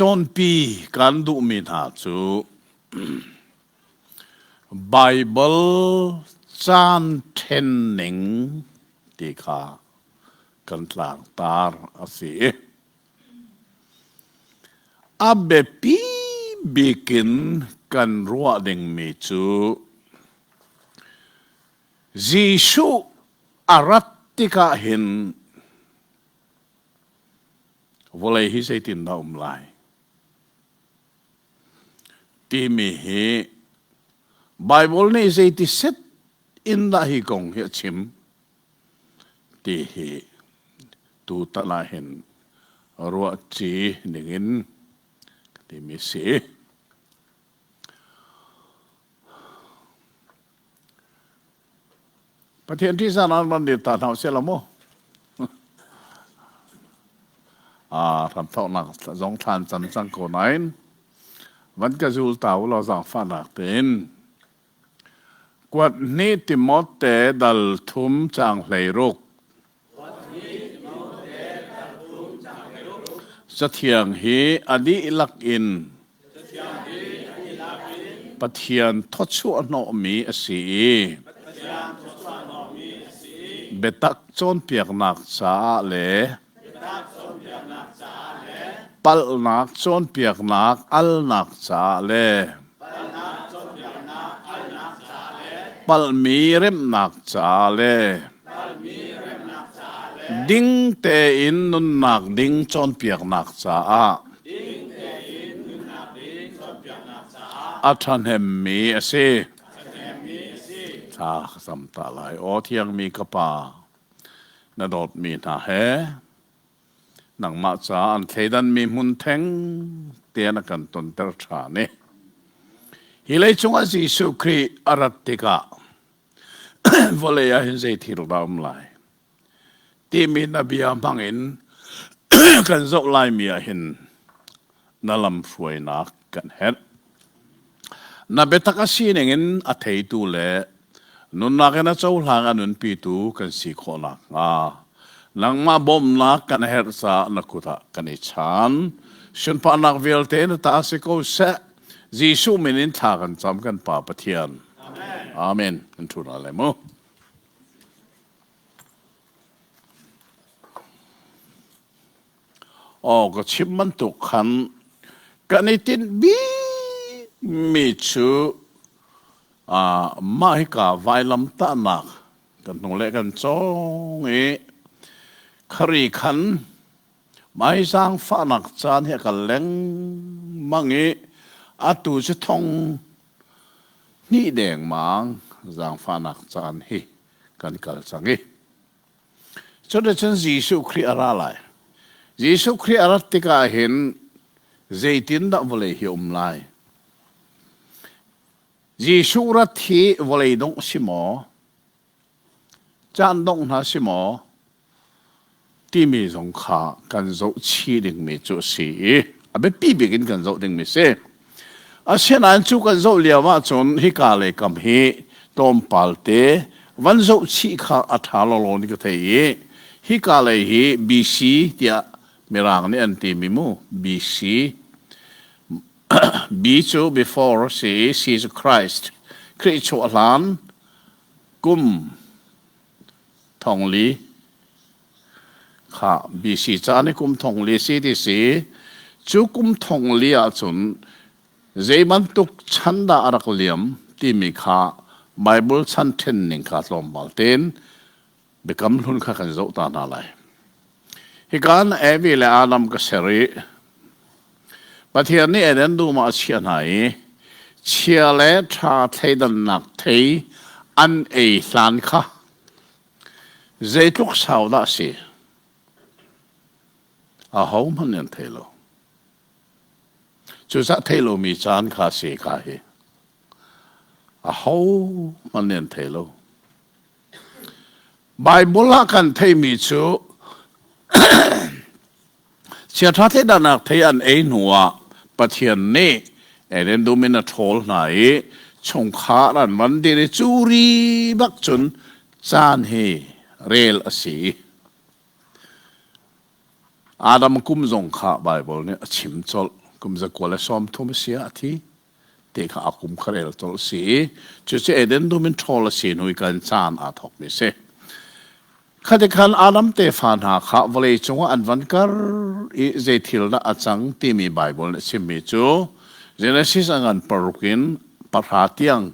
Cawnpi kan duhmi hna cu Baibal caan ṭhen ning ti kha kan tlangtar a si. A biapi bik in kan ruah dingmi cu Jesuh a rat tikah hin vawlei hi zeitindah um lai timi hi Baibal nih zeiti set in dah hi kong hi a chim ti hi tutan ah hin ruahci dingin ka timi si. Pathian ṭihzah an van dir ta hna usih law mu. Hramthawknak zong thlan cam cang ko nain van ka zul ta u law zaangfahnak tein kuat hnih Timote dal thum caang 16 Cathiang hi a dihlak in Pathian thawchuah hnawhmi a si i biatak cawnpiaknak caah le palhnak cawnpiaknak alnak caah le palhmi remhnak caah le ding tein nunnak ding cawnpiaknak caah a ṭhahnemmi a si. Thla ka cam ta lai. Aw thiangmi ka Pa, na dawtmi hna he nangmah ca an thleidanmi hmun theng te na kan tonter ṭhan i hi leicung ah Jesuh Khrih a rat tikah vawlei ah hin zei thil dah um lai timi na bia hmang in kan zoh laimi ah hin na lamhruainak kan herh. Na biatak a sining in a theitu le nunnak in a cohlang a nunpitu kan si khawh nakhnga nangmah bawmhnak kan herh caah na kut ah kan i chan. Sunparnak vialte na ta si ko seh. Jesuh min in thla kan cam kan Pa Pathian. Amen. Amen. Kan ṭhu hna lai mu. Aw ka chim bantuk khan kan i tinh bikmi cu mah hika vailamtahnak kan hnung le kan cawng i khari khan mah hi zaangfahnak caan hi a kal lengmang i atu cu thong hnih dengmang zaangfahnak caan hi kan kal cang i Cuticun Jesuh Khrih a ra lai. Jesuh Khrih a rat tikah hin zeitindah vawlei hi um lai? Jesuh rat hi vawlei dongh si maw? Caan dongh hna si maw? Timi zong kha kan zoh chih dingmi cu a si i a biapi bik in kan zoh dingmi si. Asinain cu kan zoh lio ahcun hika lei kam hi tlawmpal te van zoh chih kha a ṭha lawlaw ni ka thei i hika lei hi BC tiah Mirang nih an timi mu BC B cu before si i C cu Christ Khrih chuah hlan kum 4000 kha BC caan i kum 4000 si ti si cu kum 4000 ahcun Zei bantuk chan dah a rak liam timi kha Baibal chan ṭhen ning kha tlawmpal tein Biakam Hlun kha kan zoh ta hna lai. Hika in Evi le Adam ka ser i Pathian nih Eden dum ah a chiah hna i chia le ṭha thleidannak thei an ei hlan kha zeitluk sau dah a si? Ahohmanh nih an thei lo. Cucaah theih lomi caan kha si ka hi. Ahohmanh nih an thei lo. Baibal ah kan theihmi cu chiaṭha thleidannak thei an ei hnuah Pathian nih Eden dum in a ṭhawl hna i chungkhar an van dir i cu ri bak cun caan hi rel a si. Adam kum zong kha Baibal nih a chim colh. Kum 130 a si ah a thi. Te kha a kum kha rel colh si i cucu Eden dum in ṭhawl a si hnu i kan caan aa thawkmi a si. Khati khan Adam tefa hna kha vawlei cungah an van kar i zei thil dah a cang timi Baibal nih a chimmi cu Genesis a ngan paruk in pahra tiang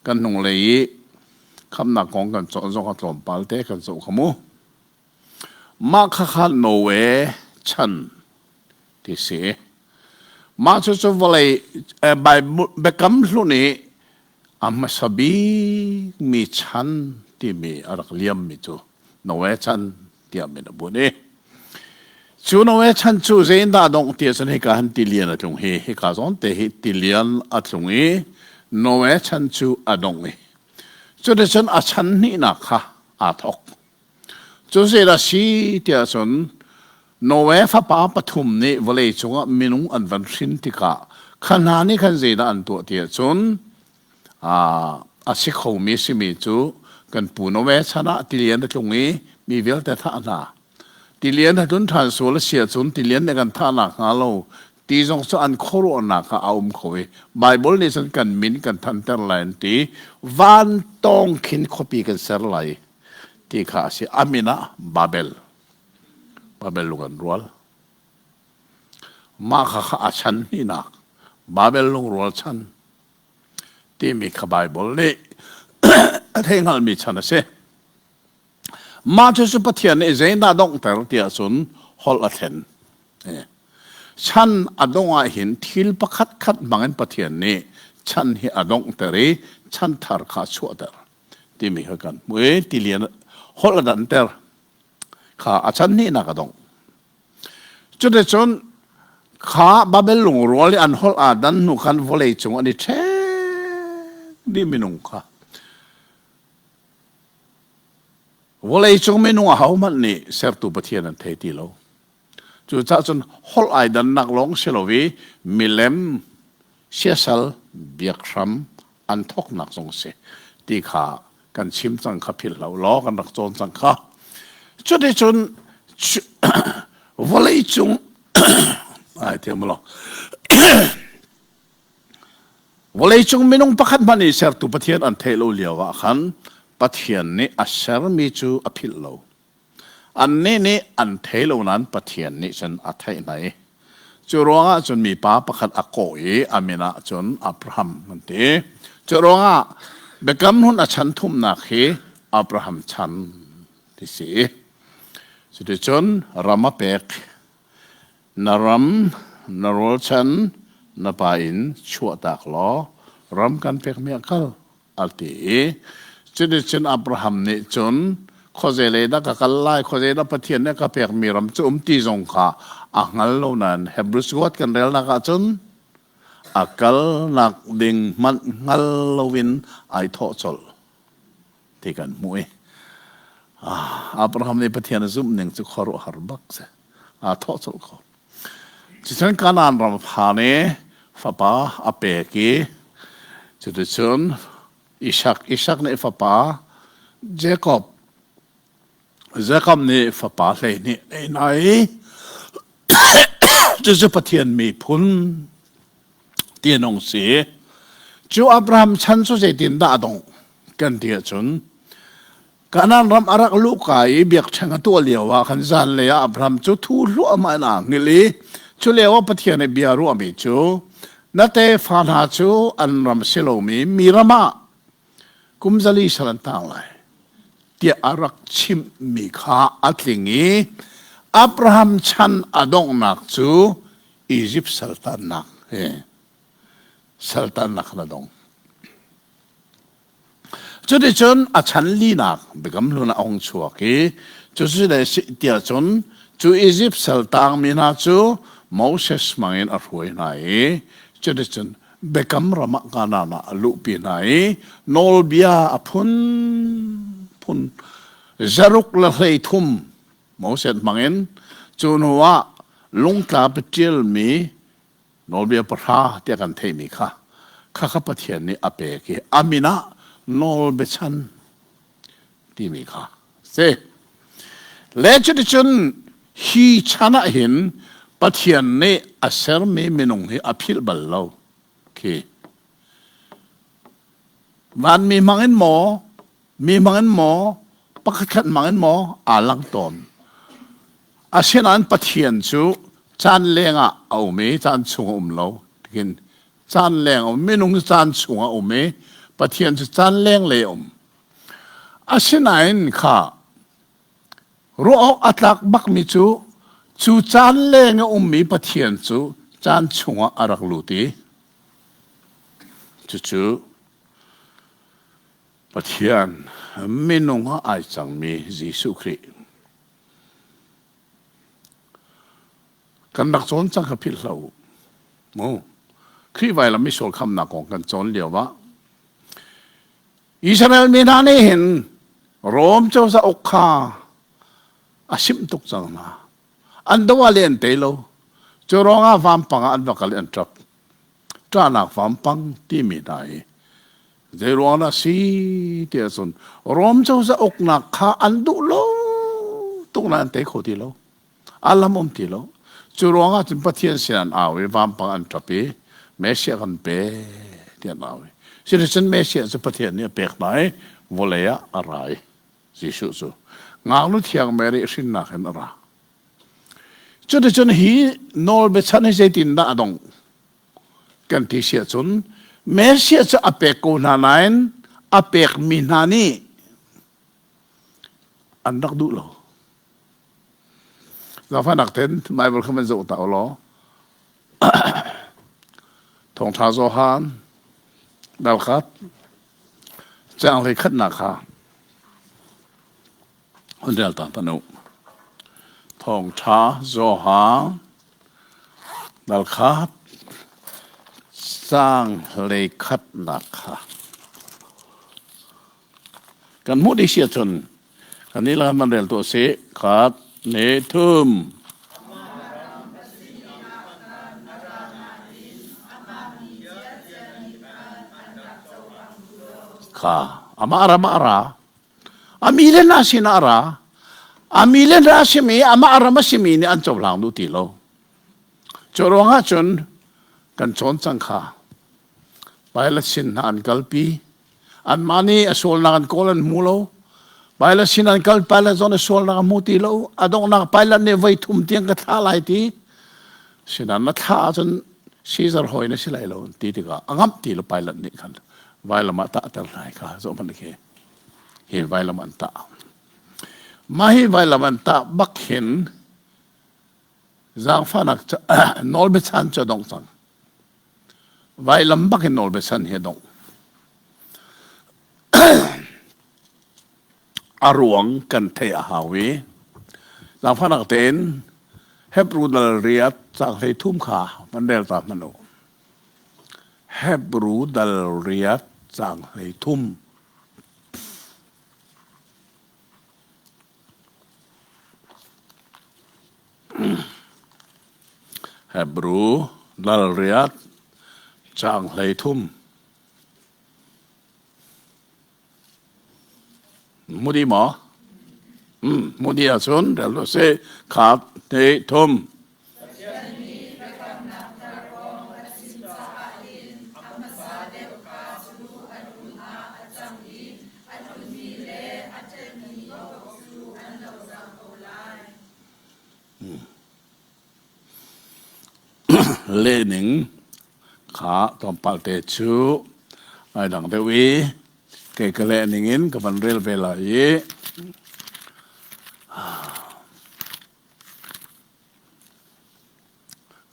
kan hnunglei i khamnak kong kan cawn zong a tlawmpal te kan zoh kha mu. Mah khakha Noe chan ti si. Mah cucu vawlei Bible biakam hlun i a hmasa bikmi chan timi a rak liammi cu Noe chan tiah min a bunh i cu Noe chan cu zeiindah dongh ti ahcun hika han tilian a tlung hi hika zawn te hi tilian a tlung i Noe chan cu a dongh i cuticun a chan hnihnak kha aa thawk. Cu zeidah si tiah cun Noe fapa pathum nih vawlei cungah minung an van hrin tikah kha hna nih khan zeidah an tuah tiah cun a si khomi simi cu kan pu Noe chan ah tilian a tlung i mi vialte thah hna. Tilian a tlun ṭhan sual a si ahcun tilian nih kan thahnak hnga lo ti zong cu an khuaruahnak ah a um kho i Baibal nih cun kan min kan thanter lai an ti. Van tawng khin khuapi kan ser lai ti kha a si. A min ah Babel. Babel lung an rual. Mah kha kha a chan hnihnak Babel lungrual chan timi kha Baibal nih a theihngalhmi chan a si. Mah cu Pathian nih zeidah donghter tiah cun holh a thlen. Chan a dongh ah hin thil pakhat khat hmangin Pathian nih chan hi a donghter i chan thar kha a chuahter timi kha kan hmuh i tilian holh a danter kha a chan hnihnak a dongh. Cuticun kha Babel lungrual i an holh aa dan hnu khan vawlei cung an i ṭhek dih minung kha. Vawleicung minung ahohmanh nih sertu Pathian an thei ti lo. Cucaah cun holh ai dannak lawng si lo i milem siasal biakhram an thawknak zong si ti kha kan chim cang kha philh lo law kan rak cawn cang kha. Cuticun vawleicung ai thiam law Vawleicung minung pakhat hmanh nih sertu Pathian an theih lo lio ah khan Pathian nih a sermi cu a philh lo. Annih nih an thei lo nain Pathian nih cun a theih hna i cu ruangah cun mipa pakhat a kawh i a min ah cun Abraham an ti. Cu ruangah Biakam Hlun a chan thumnak hi Abraham chan ti si. Cuticun ram a pek. Na ram, na rawlchan, na pa in chuahtak law ram kan pekmi ah kal, a ti i cuticun Abraham nih cun khuazei lei dah ka kal lai, khuazei dah Pathian nih a ka pekmi ram cu um ti zong kha a hngal lo nain Hebrews kuat kan relnak ah cun a kalnak ding hmanh hngal loin ai thawh colh ti kan hmuh i Abraham nih Pathian a zumh ning cu khuaruahhar bak si. Aa thawh colh ko. Cucun Kanaan ram phan i fapa a pek i cuticun Isak Isak nih fapa Jacob Jacob nih fapa 12 a hna i cucu Pathian miphun ti an hung si. Cu Abraham chan cu zeitindah a dongh kan ti ahcun Kanaan ram a rak luhka i biakṭheng a tuah lio ah khan zanlei ah Abraham cu thu hluahmah in aa hngilh i cu lio ah Pathian i bia ruahmi cu na tefa hna cu an ram si lomi mi ram ah kum zali sal an tang lai tiah a rak chimhmi kha a tling i Abraham chan a donghnak cu Izipt saltannak he saltannak khan a dong. Cuticun a chan linak Biakam Hlun a hung chuak i cucu le si tiah cun cu Izipt sal tangmi hna cu Moses hmangin a hruai hna i cuticun Biakam ram ah Kanaan ah a luhpi hna i nawlbia a phunphun zaruk le 13 Moses hmangin cu hnu ah lungtla ṭialmi Nawlbia pahra tiah kan theihmi kha khakha Pathian nih a pek i a min ah nawlbiachan timi kha si. Le cuticun hi chan ah hin Pathian nih a sermi minung hi a philh bal lo. Khi. Vanmi hmang in maw, mi hmang in maw, pakhatkhat hmang in maw aa lang tawn. Asinain Pathian cu caan leng ah a um i caan chung a um lo. Tikin caan leng a um minung cu caan chung a um i Pathian cu caan leng lei a um. Asinain kha Ruah awk a tlak bakmi cu cu caan leng a ummi Pathian cu caan chungah a rak lut i cucu Pathian minung ah ai cangmi Jesuh Khrih kan rak cawn cang kha philh hlah u. Mu Khrih vailam misual khamnak kong kan cawn lio ah Israel mi hna nih hin Rom cozah uk kha a simh tuk cang hna. An do ah le an tei lo. Cu ruangah vampang ah an va kal i an ṭap. Ṭahnak vampang timi hna hi zei ruang dah si ti ahcun Rom cozah uknak kha an duh lo tuk nain an tei kho ti lo. A lam um ti lo. Cu ruangah cun Pathian sin an au i vampang an ṭap i Messiah kan pe ti an au i cuticun Messiah cu Pathian nih a pek hna i vawlei ah a ra i Jesuh cu ngaknu thiang Mary hrinnak in a ra. Cuticun hi nawlbiachan hi zeitindah a dongh kan ti si ahcun Messiah cu a pek ko hna nain a pekmi hna nih an rak duh lo. Zaangfahnak ten Bible kha van zoh ta u law Thawngṭha Johan dalkhat caang hlei khatnak kha hun rel ta hmanh u. Thawngṭha Johan dalkhat caang hlei khatnak kha kan hmuh dih si ahcun kan nih le man rel tuah sih khat ne thum kha amah ram ah ra a mi le hna sin ah ra a mi le hna simi amah ram a simi nih an cohlang duh ti lo cu ruangah cun kan cawn cang kha Pilate sin hna an kalpi Anmah nih a sualnak an kawl an hmu lo. Pilate sin an kal Pilate zong nih sualnak a hmu ti lo. A donghnak Pilate nih voi thum tiang ka thlah lai ti. Sinan na thlah ahcun Caesar hawi na si lai lo ti tikah a ngamh ti lo Pilate nih khan vailam ah tahter hna kha zoh hmanh khi hi vailam an tah. Mah hi vailam an tah bak hin zaangfahnak nawlbiachan cu a dong cang. Vailam bak in nawlbiachan hi a dongh. A ruang kan theih a hau i zaangfahnak tein Hebru dal riat caang 13 kha van rel ta hmanh u. Hebru dal riat caang 13. Hebru dal riat caang 13. Mudi maw? Mm, mudi ahcun rel u sih. Khat, hnih, thum. Pathian nih biakamnak thar kong a chim caah hin a hmasa deuh pa cu a hlun ah a cang i a hlunmi le a ṭhenmi paoh cu an lo cang ko lai. Lehning kha tlawmpal te cu ai dang deuh i kei ka lehning in ka van rel ve lai i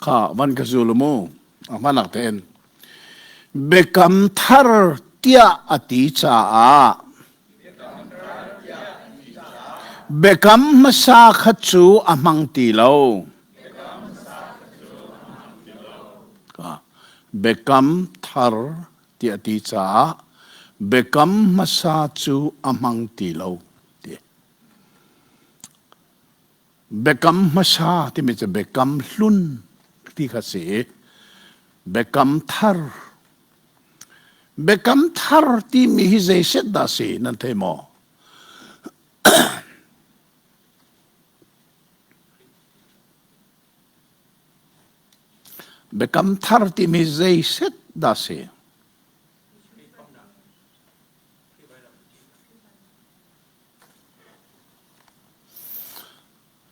Kha van ka zul mu a hmanak tein biakam thar tiah a ti caah biakam hmasa kha cu a hmang ti lo. Biakam thar tiah a ti caah biakam hmasa cu a hmang ti lo ti. Biakam hmasa timi cu biakam hlun ti kha si i biakam thar biakam thar timi hi zei set dah si nan thei maw? Biakam thar timi zei set dah si?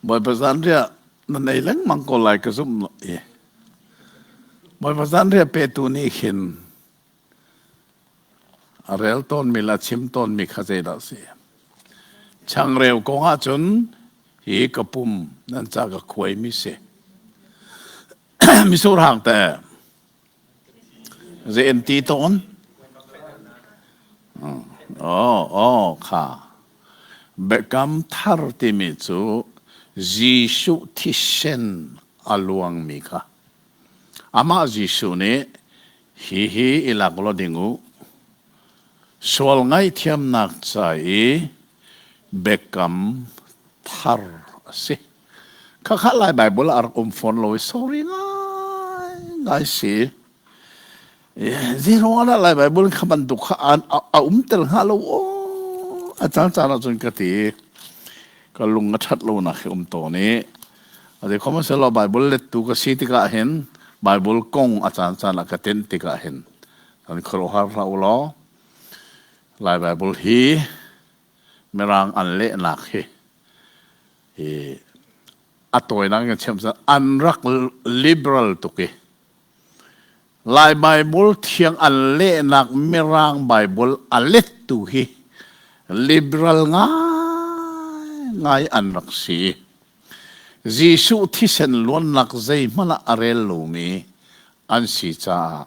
Bawipa zanriah na nei lengmang ko lai ka zumh i Bawipa zanriah petu nih khin a rel tawnmi le a chim tawnmi kha zeidah a si? Changreu kong ahcun hi ka pum nan ca ka khuaimi si. Misur hang te zei an ti tawn? Oh, oh, kha. Biakam thar timi cu Jesuh thisen a luangmi kha. Amah Jesuh nih hihi i lak law ding u. Sual ngaihthiamnak ca i biakam thar a si. Khakha Lai Baibal ah a rak um fawn lo i sorry ngaingai si. Zeiruang ah dah Lai Baibal kha bantuk kha a um tel hnga lo aw a caan caan ahcun ka ti. Ka lung a ṭhat lonak hi um tawn i a zei khom selaw Baibal lettu ka si tikah hin Baibal kong a caan caan ah ka tenh tikah hin kan khuaruahhar hlah u law Lai Baibal hi Mirang an lehnak hi hi a tawinak in chim an rak liberal tuk i Lai Baibal thiang an lehnak Mirang Baibal a lettu hi liberal ngaingai an rak si. Jesuh thisen luannak zeihmanh ah a rel lomi an si caah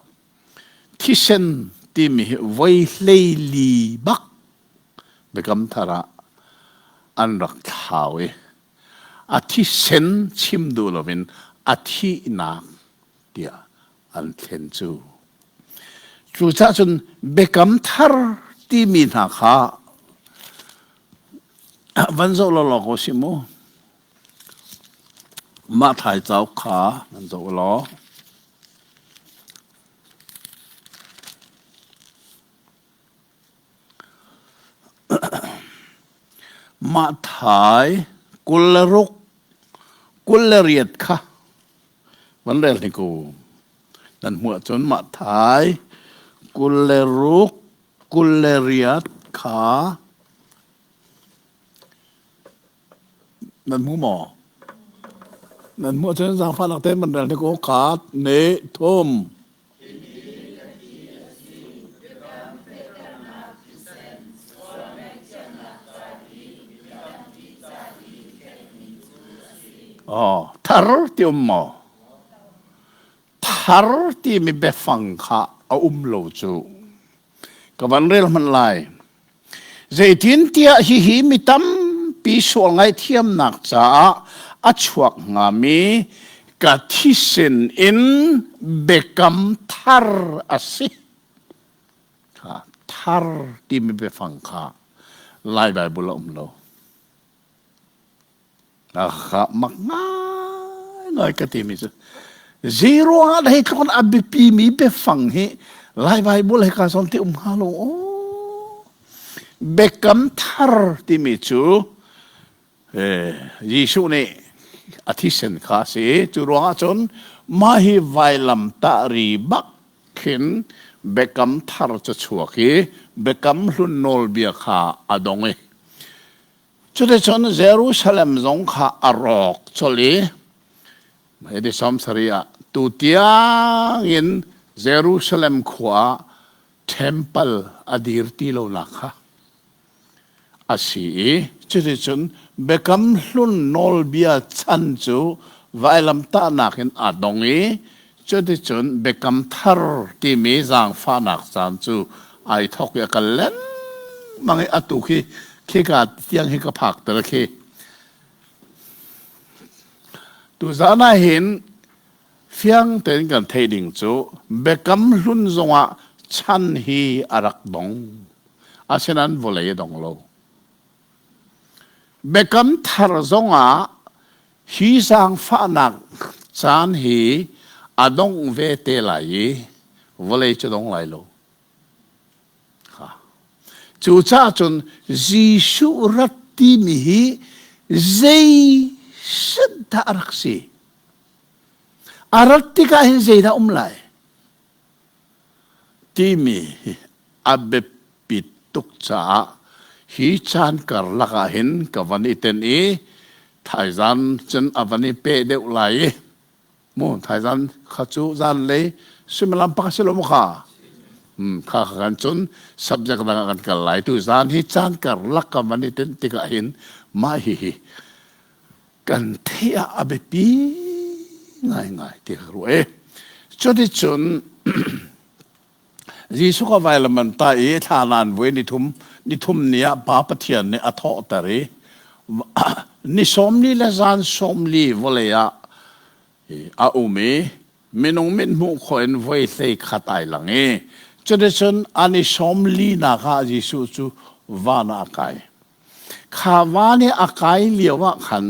thisen timi hi voi 14 bak Biakam Thar ah an rak thlau i a thisen chim duh loin a thihnak tiah an thlen cu. Cucaah cun biakam thar timi hna kha van zoh law ko si mu. Mah thai cauk kha van zoh law. Mah thai 26 28 kha van rel hnik u. Nan hmuh ahcun mah thai 26 28 kha nan hmu maw? Nan hmuh ahcun zaangfahnak tein van rel hnik u. Khat, ne, thum. Oh, thar ti um maw? Thar timi biafang kha a um lo cu. Ka van rel hmanh lai. Zeitintiah hihi mi tampi sual ngaihthiamnak caah a chuak hngami ka thisen in biakam thar a si. Kha thar timi biafang kha Lai Baibal a um lo. Kha mak ngaingai ka timi cu zeiruang ah dah hi tluk in a biapimi biafang hi Lai Baibal he ka zawn ti um hnga lo aw biakam thar timi cu Jesuh nih a thisen kha a si cu ruangah cun mah hi vailamtah ri bak khin biakam thar cu chuak i biakam hlun nawlbia kha a dong i Cuticun Jerusalem zong kha a rawk colh i hiti 70 ah tutiangin Jerusalem khua ah temple a dir ti lonak kha a si i cuticun Biakam Hlun nawlbia chan cu vailamtahnak in aa dong i cuticun Biakam Thar timi zaangfahnak caan cu ai thawk i a kal lengmang i atu khi khika tiang hi ka phak ter khi tuzaan ah hin fiang tein kan theih ding cu biakam hlun zongah chan hi a rak dong asinain vawlei a dong lo biakam thar zongah hi zaangfahnak caan hi a dong ve te lai i vawlei cu dong lai lo Cucaah cun Jesuh rat timi hi zei set dah a rak si? A rat tikah hin zeidah um lai? Timi hi a biapit tuk caah hi caan karlak ah hin ka van i tenh i thaizan cun a van i peh deuh lai i mu thaizan kha cu zanlei suimilam pakhat si lo mu kha kha kan cun subject dang ah kan kal lai. Tu zan hi caan karlak ka van i tenh tikah hin mah hihi kan theih ah a biapi ngaingai ti ka ruah i cuticun Jesuh ka vailam an tah i thla nan vui nithum nithum ni ah Pa Pathian nih a thawhter i ni 40 le zan 40 vawlei ah a um i minung mit hmuh khawh in voi hlei khat ai lang i cuticun an i 40 nak ah Jesuh cu van ah a kai. Kha van i a kai lio ah khan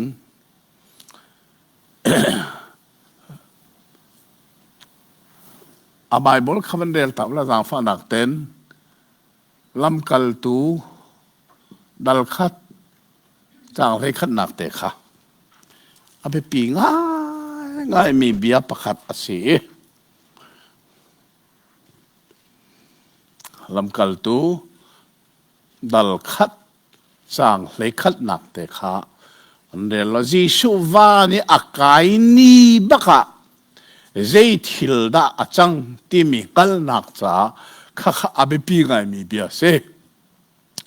A Baibal kha van rel ta la zaangfahnak ten lamkaltu dal khat caang hlei khatnak te kha a biapi ngaingaimi bia pakhat a si i lamkaltu dal khat Caang hleikhatnak te kha an rel lo. Jesuh van i a kai ni bak ah zei thil dah a cang timi hngalhnak caah khakha a biapi ngaimi bia a si.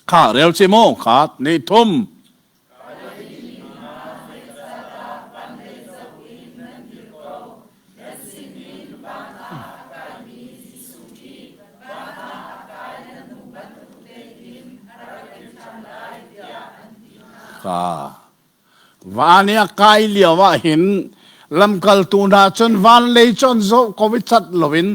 Kha rel ci mu, khat, ni thum. Van i a kai lio ah hin lamkaltu hna cun van lei cu an zoh ko i cat loin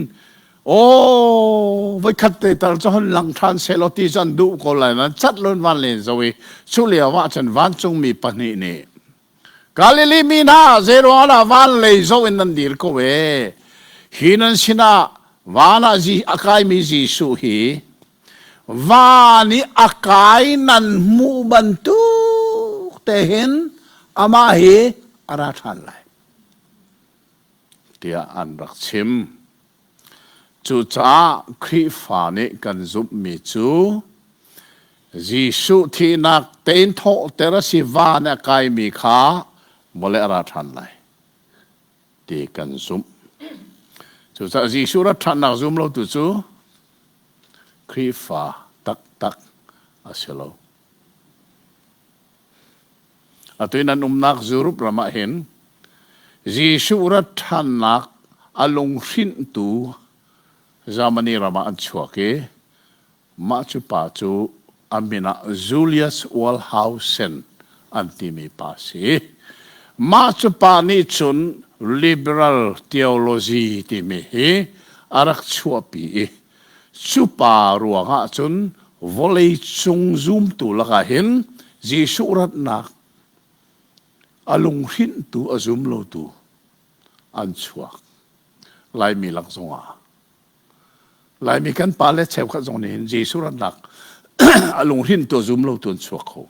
aw voikhat te tal cu hon lang ṭhan sehlaw ti cu an duh ko lai nain cat loin van lei an zoh i cu lio ah cun vancungmi pahnih nih Galilee mi hna zeiruang dah van lei zoh in nan dir ko e? Hi nan sinah van ah a kaimi Jesuh hi van i a kai nan hmuh bantuk te hin amah hi a ra ṭhan lai tiah an rak chim. Cucaah Khrihfa nih kan zumhmi cu Jesuh thihnak tein thawhter a si van a kaimi kha vawlei a ra ṭhan lai ti kan zumh. Cucaah Jesuh rat ṭhannak zum lotu cu Khrihfa taktak a si lo. Atu in an umnak Europe ram ah hin Jesuh rat ṭhannak a lunghrinhtu Germany ram ah an chuak i mah cu pa cu a min ah Julius Wellhausen an timi pa si. Mah cu pa nih cun liberal theology timi hi a rak chuahpi i Cu pa ruangah cun vawleicung zumtu lakah hin Jesuh ratnak a lunghrinhtu a zum lotu an chuak. Laimi lak zongah. Laimi kan pale cheukhat zong nih hin Jesuh ratnak a lunghrinhtu a zum lotu an chuak kho.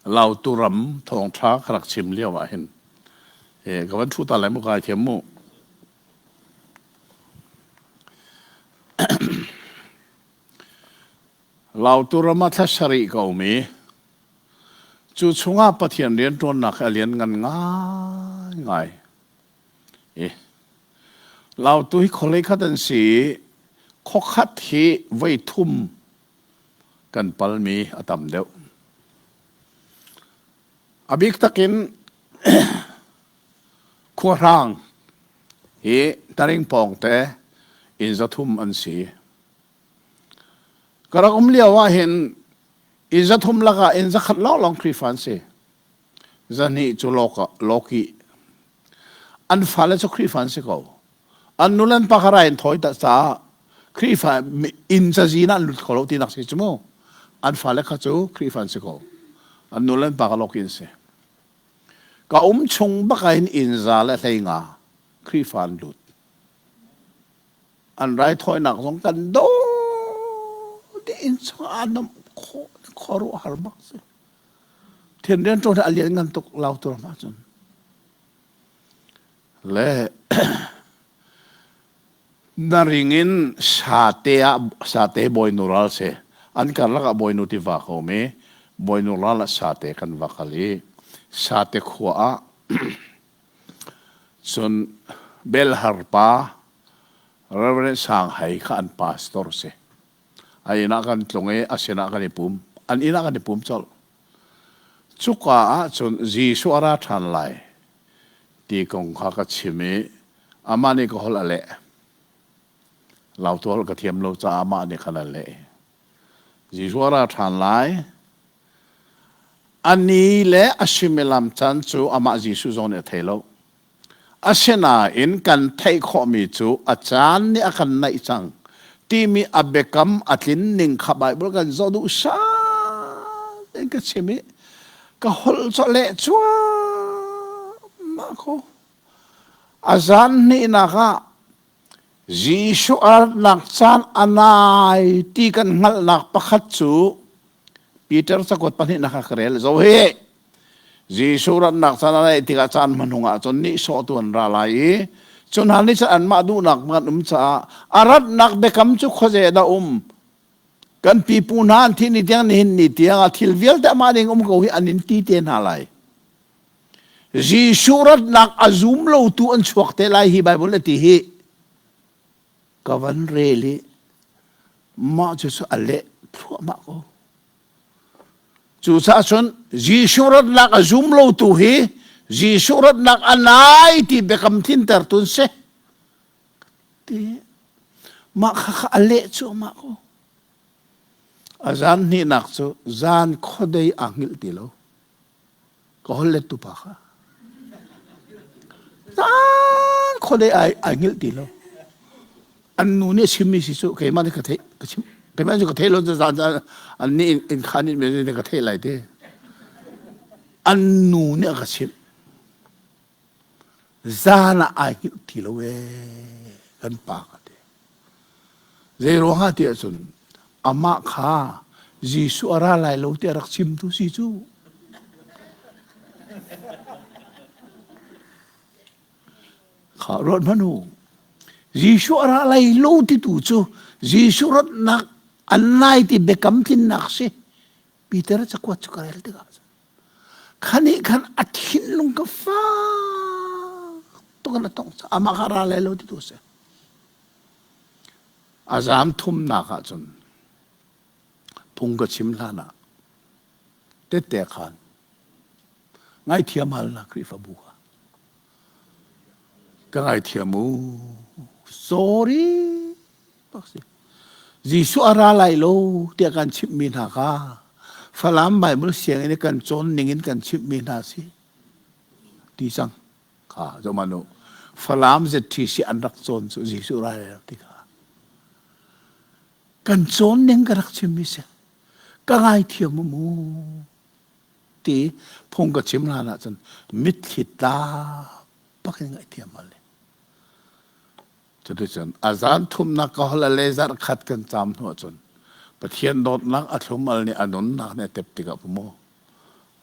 Lautu ram thawngṭha ka rak chim lio ah hin ka van ṭhu ta lai mu kai thiam mu. Lautu ram ah thla sarih ka um i cu chungah Pathian rianṭuannak hi a lianngan ngaingai. I Lautu hi khualei khat an si i khuakhat hi voi thum kan palmi a tam deuh. A bik takin khuahrang hi taring pawng te inn 300 an si. Ka rak um lio ah hin inn 300 lakah inn 100 lawnglawng Khrihfa an si. 200 cu lawki. An fale cu Khrihfa an si ko. An nu le an pa kha rai an thawi ta caah Khrihfa inn cazin ah an lut kho lo tinak si cu mu. An fale kha cu Khrihfa an si ko. An nu le an pa kha lawki an si. Ka um chung bak ah hin inn 150 Khrihfa an lut. An raithawinak zong kan daw te inn chung ah nomh khawh khuaruahhar bak si. Thian rian ṭuan a lian ngan tuk lau tu ram ahcun. Le na ring in sate ah sate bawinu ral si an karlak ah bawinu tiva ko mi bawinu ral ah sate kan va kal i sate khua ah cun Belhar pa Reverend Sang Hai kha an pastor si a inn ah kan tlung i a sinah kan i pum an inn ah kan i pum colh cuka ah cun Jesuh a ra ṭhan lai ti kong kha ka chim i amah nih ka holh a leh lautu holh ka thiam lo caah amah nih khan a leh Jesuh a ra ṭhan lai a ni le a suimilam caan cu amah Jesuh zong nih a thei lo Asinain kan theih khawhmi cu a caan nih a kan naih cang timi a biakam a tlin ning kha Baibal kan zoh duh in ka chim i ka holh cu leh cuahmah ko. A zan hnihnak ah Jesuh a ratnak caan a nai ti kan hngalhnak pakhat cu Peter cakuat pahnihnak ah ka rel. Zoh hi! Jesuh ratnak caan a naih tikah caan hmanung ah cun nihsawhtu an ra lai i cu hna nih cun anmah duhnak an um caah a ratnak biakam cu khuaze dah um kan pipu hna an thih ni tiang nihin ni tiang ah thil vialte amah ding um ko hi an in ti te hna lai. Jesuh ratnak a zum lotu an chuak te lai hi Bible a ti hi ka van rel i mah cu cu a leh thluahmah ko. Cucaah cun Jesuh ratnak a zum lotu hi Jesuh ratnak a nai ti biakam tlinter tun si. Ti mah kha kha a leh cuahmah ko. A zan hnihnak cu zan khuadei aa hngilh ti lo. Ka hol let tu pa kha. Zan khuadei ai ai hngilh ti lo. An nu nih a chimmi si cu keimah nih ka theih ka chim keimah cu ka theih lo zan an nih in khan in me ka theih lai te. An nu nih a ka chimh. Zan ah ai hngilh ti lo ee kan pa ka ti. Zei ruangah ti ahcun amah kha Jesuh a ra lai lo ti a rak chimtu si cu. Kha ruat hmanh u. Jesuh a ra lai lo ti tu cu Jesuh ratnak an lai ti biakam tlinnak si. Peter cakuat cu ka rel tikah khan nih khan a thinlung ka fak tuk in a tong amah kha ra lai lo ti tu si. A zaam thumnak ah cun phung ka chim hlan ah tette khan ngaithiam hal na Khrihfabu kha ka ngaithiam u sorry bak si Jesuh a ra lai lo tiah kan chimhmi hna kha Falam Bible sianginn i kan cawn ning in kan chimhmi hna si ti cang kha zohmanh u Falam ZTC an rak cawn cu Jesuh ra lai lo ti kha kan cawn ning ka rak chimmi si ka ngaithiam mu ti phung ka chim hlan ahcun mitthli tla bak in ngaihthiam hal Cuticun a zan thumnak ka hol a le zarh khat kan caam hnu ahcun Pathian dawtnak a thlum al nih a nunnak nih a tep tikah mu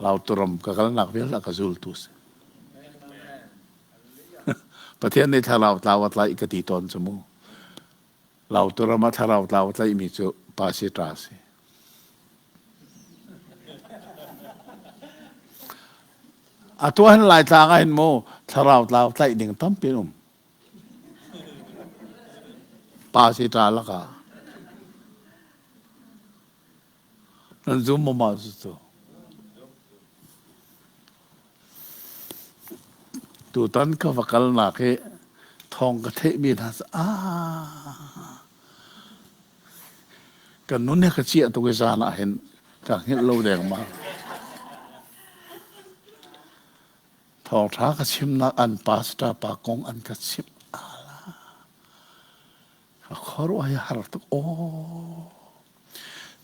Lauturam ka kalnak vialte a ka zultu si. Pathian nih thlarau tlau a tlaih ka ti tawn cu mu. Lauturam ah thlarau tlau a tlaihmi cu pa si ṭa si. Atu hin Laitlang ah hin mu thlarau tlau tlaih ding tampi an um. Pa si ṭa lakah nan zum maw mah cu? Tutan ka va kalnak hi thawng ka theihmi hna cu ah ka nun he ka ciah tuk i zan ah hin ka hngilh lo dengmang. Thawngṭha ka chimnak an pastor pa kong an ka chimh ala. Ka khuaruah hi har tuk aw.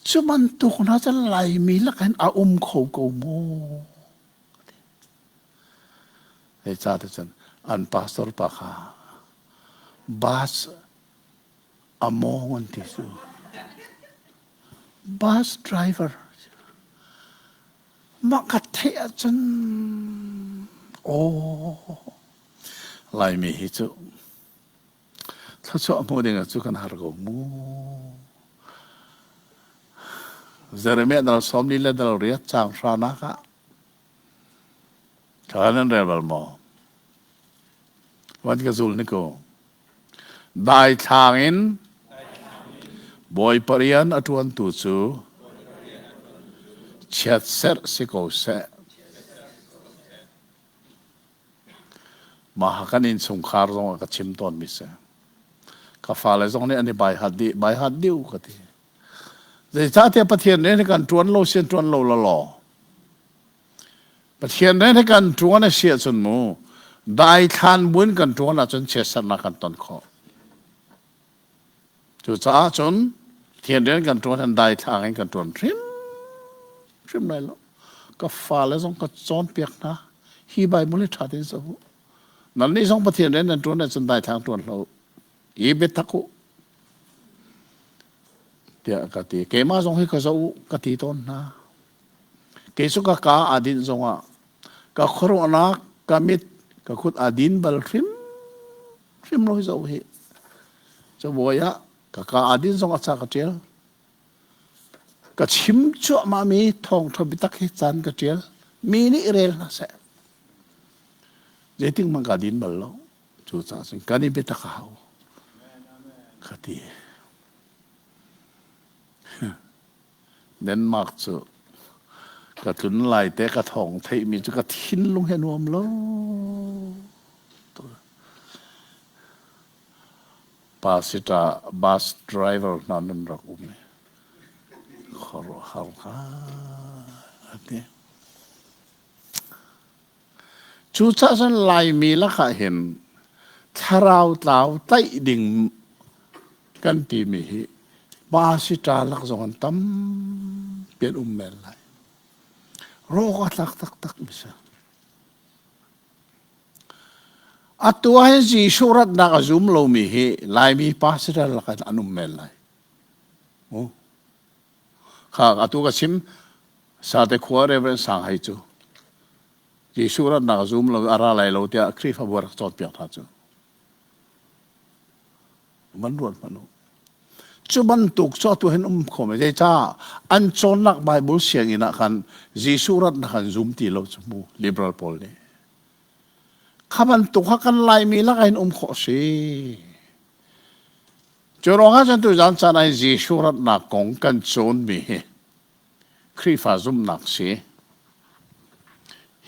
Cu bantuk hna cu Laimi lakin a um kho ko mu. Hei ca te cun an pastor pa kha bus a mawng an ti cu. Bus driver. Mah ka theih ahcun aw Laimi hi cu thluachuah hmuh ding cu kan har ko mu. Jeremiah dal 40 le dal riat caang hranak ah kha nan rel bal maw? Van ka zul ni ko. Daithlang in Bawipa rian a ṭuantu cu chiatserh si ko seh. Mah kan innchungkhar zong ah ka chim tawnmi si. Ka fale zong nih an i baihat dih, baihat dih u ka ti. Zeicahtiah Pathian rian hi kan ṭuan lo sian ṭuan lo law. Pathian rian hi kan ṭuan a si ahcun mu daithlan buin kan ṭuan ahcun chiatserhnak kan ton khawh. Cucaah cun Pathian rian kan ṭuan hin daithlang in kan ṭuan hrim hrim lai lo. Ka fale zong ka cawnpiak hna. Hi Bible hi ṭha tein zoh u. Nannih zong Pathian rian nan ṭuan ahcun daithlang ṭuan hlah u. I biatak u. Tiah ka ti. Keimah zong hi ka zoh u ka ti tawn hna. Kei cu ka kaa aa dinh zongah ka khuaruahnak, ka mit, ka kut aa din bal hrim hrim lo hi zoh hi. Cabuai ah ka kaa aa din zong a ca ka ṭial. Ka chim cuahmahmi thawngṭha biatak hi caan ka ṭial. Mi nih rel hna seh. Zeitik hmanh kaa din bal lo. Cucaah cun kan i biatak a hau. Ka ti. Denmark cu ka tlun lai te ka thawng theihmi cu ka thinlung he nuam lo. Pasita bus driver hna nan rak um i khuaruahhar ngai ati. Cucaah cun Laimi lakah hin thlarau tlau tlaih ding kan timi hi pa si ṭa lak zong an tampi an um men lai. Rawk a tlak taktak mi si. Atu ah hin Jesuh ratnak a zum lomi hi Laimi pa si ṭa lakah an um men lai. Kha atu ka chim Sate khua Reverend Sang Hai cu Jesuh ratnak zum lo a ra lai lo tiah Khrihfabu rak cawnpiak hna cu. Man ruat hmanh u. Cu bantuk cu atu hin um kho me zeicah an cawnnak Bible sianginn ah khan Jesuh ratnak an zum ti lo cu mu liberal pawl nih. Kha bantuk kha kan Laimi lakah hin um khawh si. Cu ruangah cun tuzan caan ah Jesuh ratnak kong kan cawnmi hi Khrihfa zumhnak si.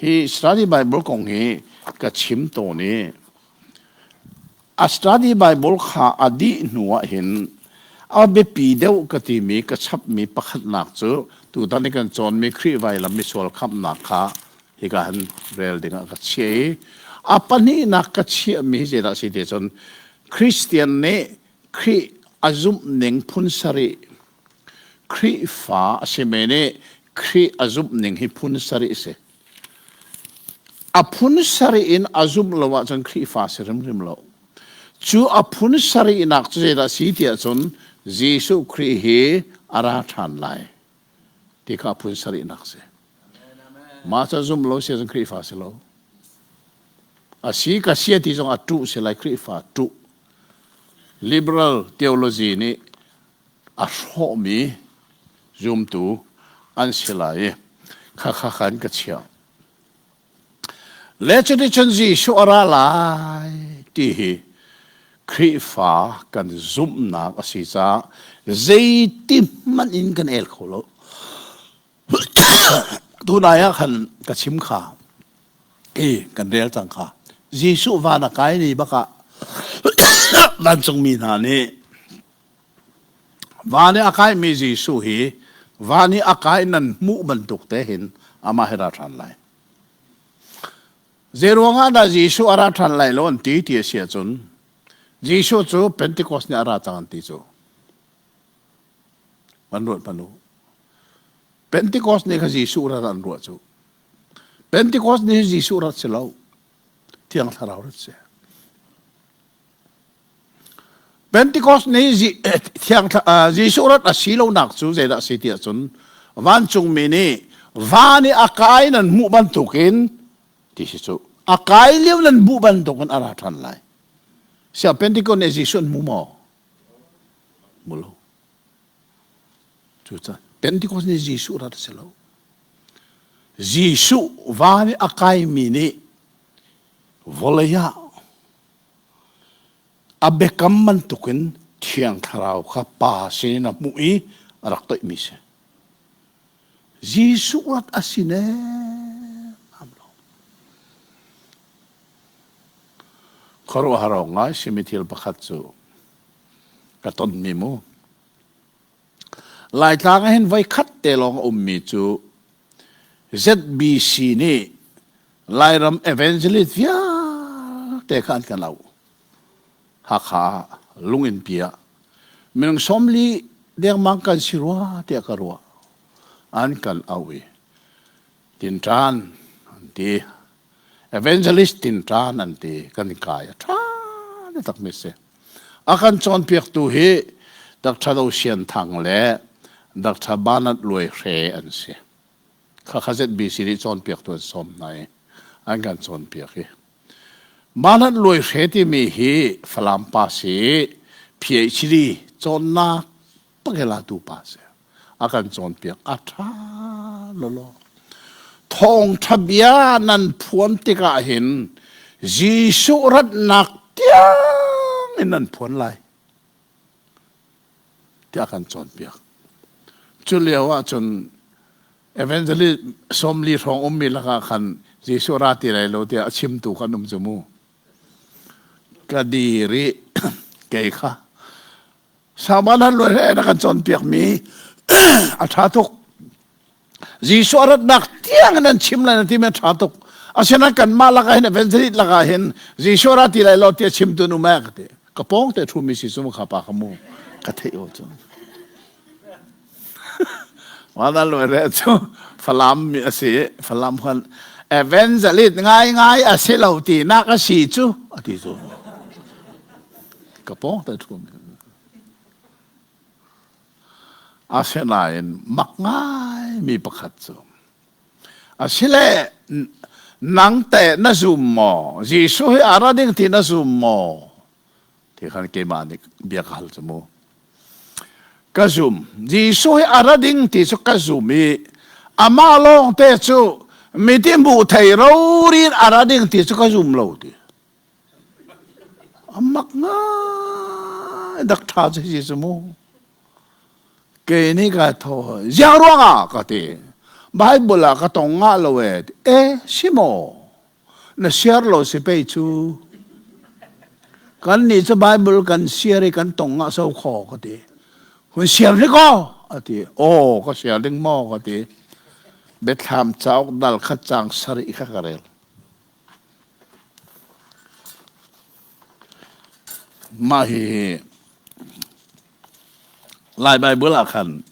Hi study Bible kong hi ka chim tawn i a study Bible kha a dih hnu ah hin a biapi deuh ka timi ka chapmi pakhatnak cu tutan i kan cawnmi Khrih vailam misual khamhnak kha hika han rel dingah ka chiah i a pahnihnak ka chiahmi hi zeidah si ti cun Christian nih Khrih a zumh ning phun sarih Khrihfa a simi nih Khrih a zumh ning hi phun sarih a si. A phun sarih in a zumh lo ahcun Khrihfa si hrimhrim lo. Cu a phun sarihnak cu zeidah si ti ahcun Jesuh Khrih hi a ra ṭhan lai ti kha a phun sarihnak si. Mah cu zumh lo si ahcun Khrihfa si lo. A si ka sia ti zong a ṭuh si lai Khrihfa ṭuh. Liberal theology nih a hrawhmi zumtu an si lai i khakha khan ka chiah. Le cuticun Jesuh a ra lai ti hi Khrihfa kan zumhnak a si caah zeiti hmanh in kan el kho lo. Tunai ah khan ka chim kha i kan rel cang kha Jesuh van a kai ni bak ah vancungmi hna nih van i a kaimi Jesuh hi van i a kai nan hmuh bantuk te hin amah hi ra ṭhan lai. Zei ruangah dah Jesuh a ra ṭhan lai lo an ti ti a si ahcun Jesuh cu Pentecost nih a ra cang an ti cu. An ruat hmanh u. Pentecost nih kha Jesuh rat an ruah cu. Pentecost nih Jesuh rat si lo. Thiang Thlarau rat si. Pentecost nih Thiang Jesuh rat a si lonak cu zeidah a si ti ahcun vancungmi nih Van i a kai nan hmuh bantukin ti si cu a kai lio nan hmuh bantukin a ra ṭhan lai. Sia Pentecost nih Jesuh an hmu maw? Hmu lo. Cucaah Pentecost nih Jesuh rat a si lo. Jesuh van i a kaimi nih vawlei ah a biakam bantukin Thiang Thlarau kha Pa sinin a hmuh i a rak toihmi si. Jesuh rat a si ne lo. Khuaruahhar awk ngai simi thil pakhat cu ka tonmi mu. Laitlang ah hin voikhat te lawng a ummi cu ZBC nih Lairam evangelist vialte kha an kan auh. Hakha ah lunginn pi ah minung sawmli dengmang kan si rua tiah ka ruah. An kan auh i tinṭan an ti. Evangelist tinṭan an ti. Kan kai a ṭha takmi si. A kan cawnpiaktu hi Dr. Do Sian Thang le Dr. Bernard Luai Hre an si. Khakha ZBC nih cawnpiaktu an sawm hna i an kan cawnpiak i Bernard Luai Hre timi hi Falam pa si PhD cawnnak pakelatu pa si. A kan cawnpiak a ṭha lawlaw. Thawngṭha bia nan phuan tikah hin Jesuh ratnak tiang in nan phuan lai tiah a kan cawnpiak. Cu lio ah cun evangelist 40 hrawng ummi lakah khan Jesuh ra ti lai lo tiah a chimtu kan um cu mu. Ka dir i kei kha Saman han luai he na kan cawnpiakmi a ṭha tuk. Jesuh a ratnak tiang in an chim lai na timi a ṭha tuk. Asinain kanmah lakah hin evangelist lakah hin Jesuh ra ti lai lo tiah chimtu nu ma ka ti. Ka pawng te ṭhumi si cu kha pa kha mu ka theih o cu. Wala luai re cu Falam mi a si. Falam khan evangelist ngai ngai a si lo ti nak a si cu a ti cu. Ka pawng te ṭhumi. Asinain mak ngaimi pakhat cu asile nang teh na zum maw? Jesuh hi a ra ding ti na zum maw? Ti khan keimah nih bia ka hal cu mu. Ka zum. Jesuh hi a ra ding ti cu ka zum i amah lawng te cu miti hmuh thei rorin a ra ding ti cu ka zum lo ti. A mak ngai dak ṭha cu si cu mu. Kei nih ka tho ziang ruangah ka ti. Bible ah ka tong ngah lo e. E si maw? Na siar lo si pei cu. Kan nih cu Bible kan siar i kan tong ngah so kho ka ti. Hun siar hnik aw a ti. Aw ka siar ding maw ka ti. Biathlam cauk dal khat cang sarih kha ka rel. Mah hihi Lai Baibal ah khan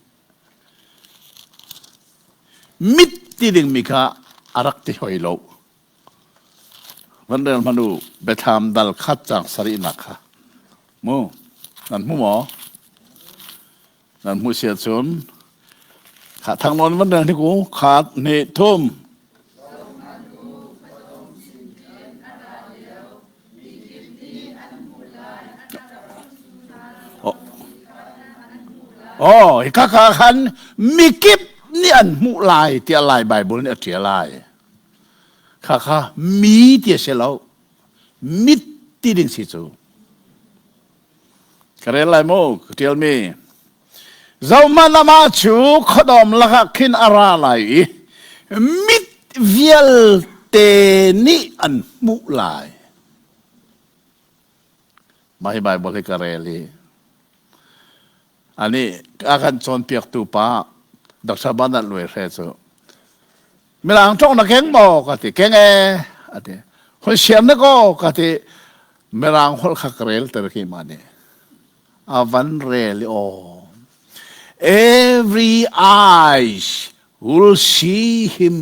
mit ti dingmi kha a rak ti hoi lo. Van rel hmanh u, Biathlam dal khat cang sarihnak kha. Mu, nan hmu maw? Nan hmuh si ahcun kha thangnawn van rel hnik u, khat, hnih, thum. Oh, hika ka khan mikip nih an hmuh lai tiah Lai Bible nih a ṭial lai. Kha kha mi ti a si lo. Mit ti ding si cu. Ka rel lai mu, ka ṭialmi. Zohhmanh amah cu khuadawm lakah khin a ra lai i mit vialte nih an hmuh lai. Mah hi Baibal hi ka rel i ani a kan cawnpiaktu pa Dr. Bernard Luai Hre cu Mirang ṭong na keng maw ka ti keng e a ti hoi siam na ko ka ti Mirang holh kha ka rel ter khi ma nih a van rel i aw every eyes will see him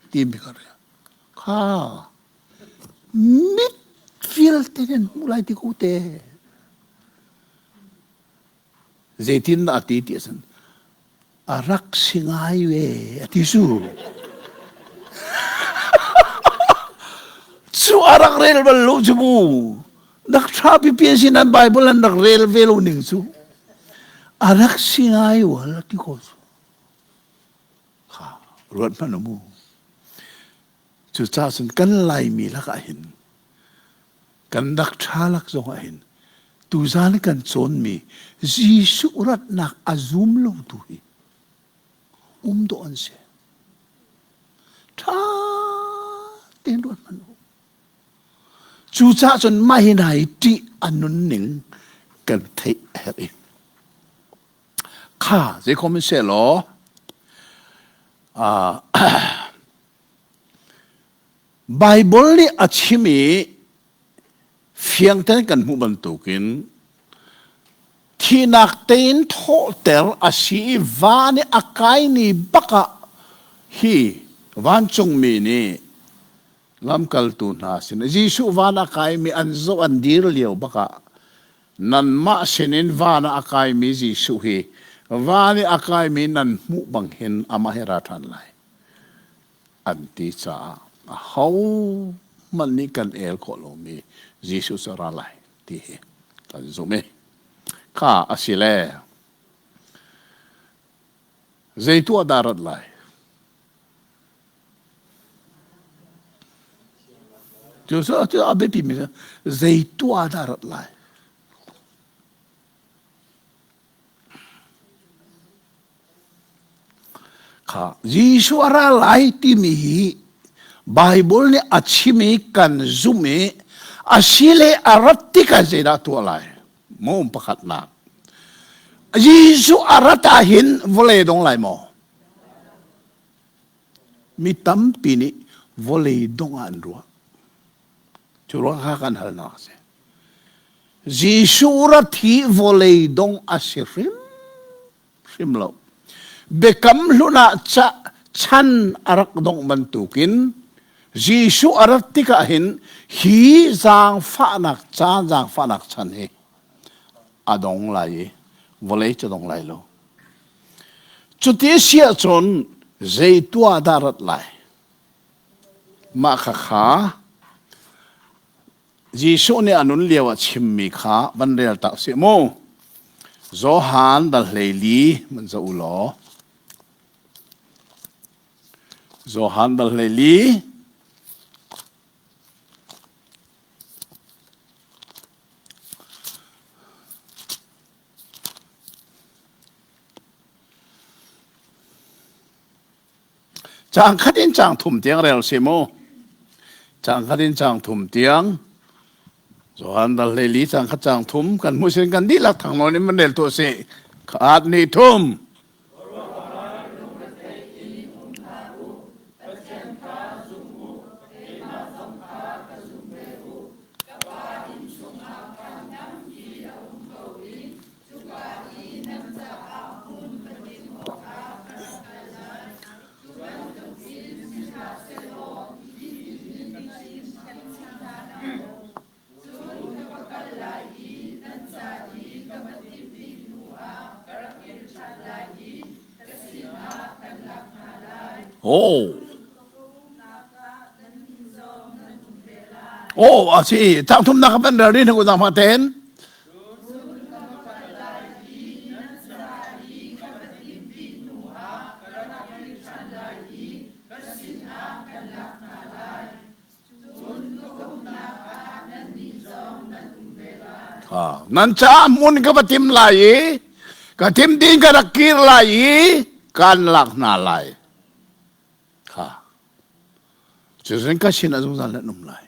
ti mi ka rel kha mit vialte nan hmuh lai ti ko te zeitin dah a ti ti a sin. A rak si ngai ve a ti cu. Cu a rak rel bal lo cu mu. Rak ṭha pipi a si nan Bible an rak rel ve lo ning cu. A rak si ngai wal a ti ko cu. Kha ruat hmanh mu. Cucaah cun kan Laimi lakah hin kan rak ṭha lak zongah hin tuzan kan cawnmi Jesuh ratnak a zum lo tu hi um dawh an si. Ṭha tein ruat hmanh u. Cucaah cun mah hi hna hi ṭih a nunning kan theih a herh i kha zeikhom in sehlaw Baibal nih a chim i fiangten kan hmuh bantukin thihnak tein thawhter a si i van i a kaimi bak ah hi vancungmi nih lamkaltu hna sin Jesuh van a kaimi an zoh an dir lio bak ah nanmah sinin van ah a kaimi Jesuh hi van i a kaimi nan hmuh bang hin amah hi ra ṭhan lai an ti caah ahohmanh nih kan el khawh lomi Jesuh cu a ra lai ti hi kan zumh i kha a si le zei tuah dah rat lai? Cu cu a biapimi cu zei tuah dah rat lai? Kha Jesuh a ra lai timi hi Bible nih a chim i kan zumh i a si le a rat tikah zeidah tuah lai? Maw pakhatnak. Jesuh a rat ahhin vawlei dong lai maw? Mi tampi nih vawlei dongh ah an ruah. Cu ruang kha kan halnak a si. Jesuh rat hi vawlei dongh a si hrim hrim lo. Biakam hlun ah ca chan a rak dongh bantukin Jesuh a rat tikah hin hi zaangfahnak caan zaangfahnak chan hi a dong lai i vawlei cu dong lai lo. Cuti si ahcun zei tuah dah rat lai? Mah khakha Jesuh nih a nun lio ah chimmi kha van rel ta usih mu. Johan dal 14 man zoh u law. Johan dal 14 Caang khat in caang thum tiang rel si mu. Caang khat in caang thum tiang. Johan dal 14 caang khat caang thum kan hmuh sin kan dihlak thang nawn in van rel tuah si. Khat ni thum. Oh. Oh, a si. Tang thum nak ban rel rin hu dang ma ten. Nan caah hmun ka va tim lai i ka tim ding ka rak kir lai i kan lak hna lai. Kha. Cucun ka sin ah zungzal nan um lai.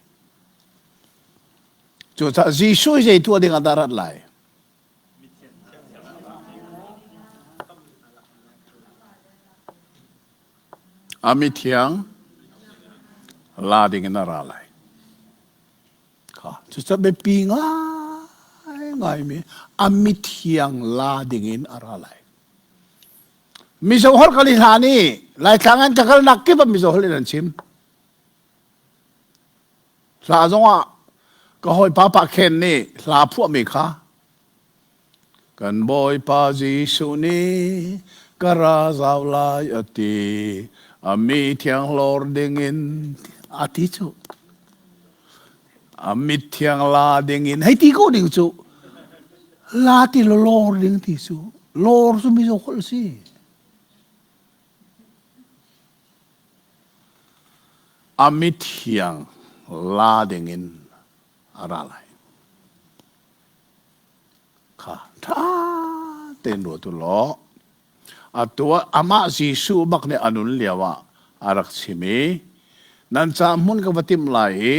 Cucaah Jesuh zei tuah ding ah dah rat lai? A mithiang la ding in a ra lai. Kha cucaah biapi ngai ngaimi a mithiang la ding in a ra lai. Mizo holh kan i hlan i Laitlang an ka kalnak kip ah Mizo holh in an chim. Hla zongah ka hawipa Pa Khen nih hla phuahmi kha kan Bawipa Jesuh nih Ka ra zau lai a ti. A mi thiang hlawr dingin a ti cu. A mit thiang la dingin hei ti ko ding cu. La ti lo lor ding ti cu. Lor cu mizo holh si. A mithiang la dingin a ra lai. Kha ṭha tein ruat u law atu ah amah Jesuh bak nih a nun lio ah a rak chim i nan ca hmun ka va timh lai i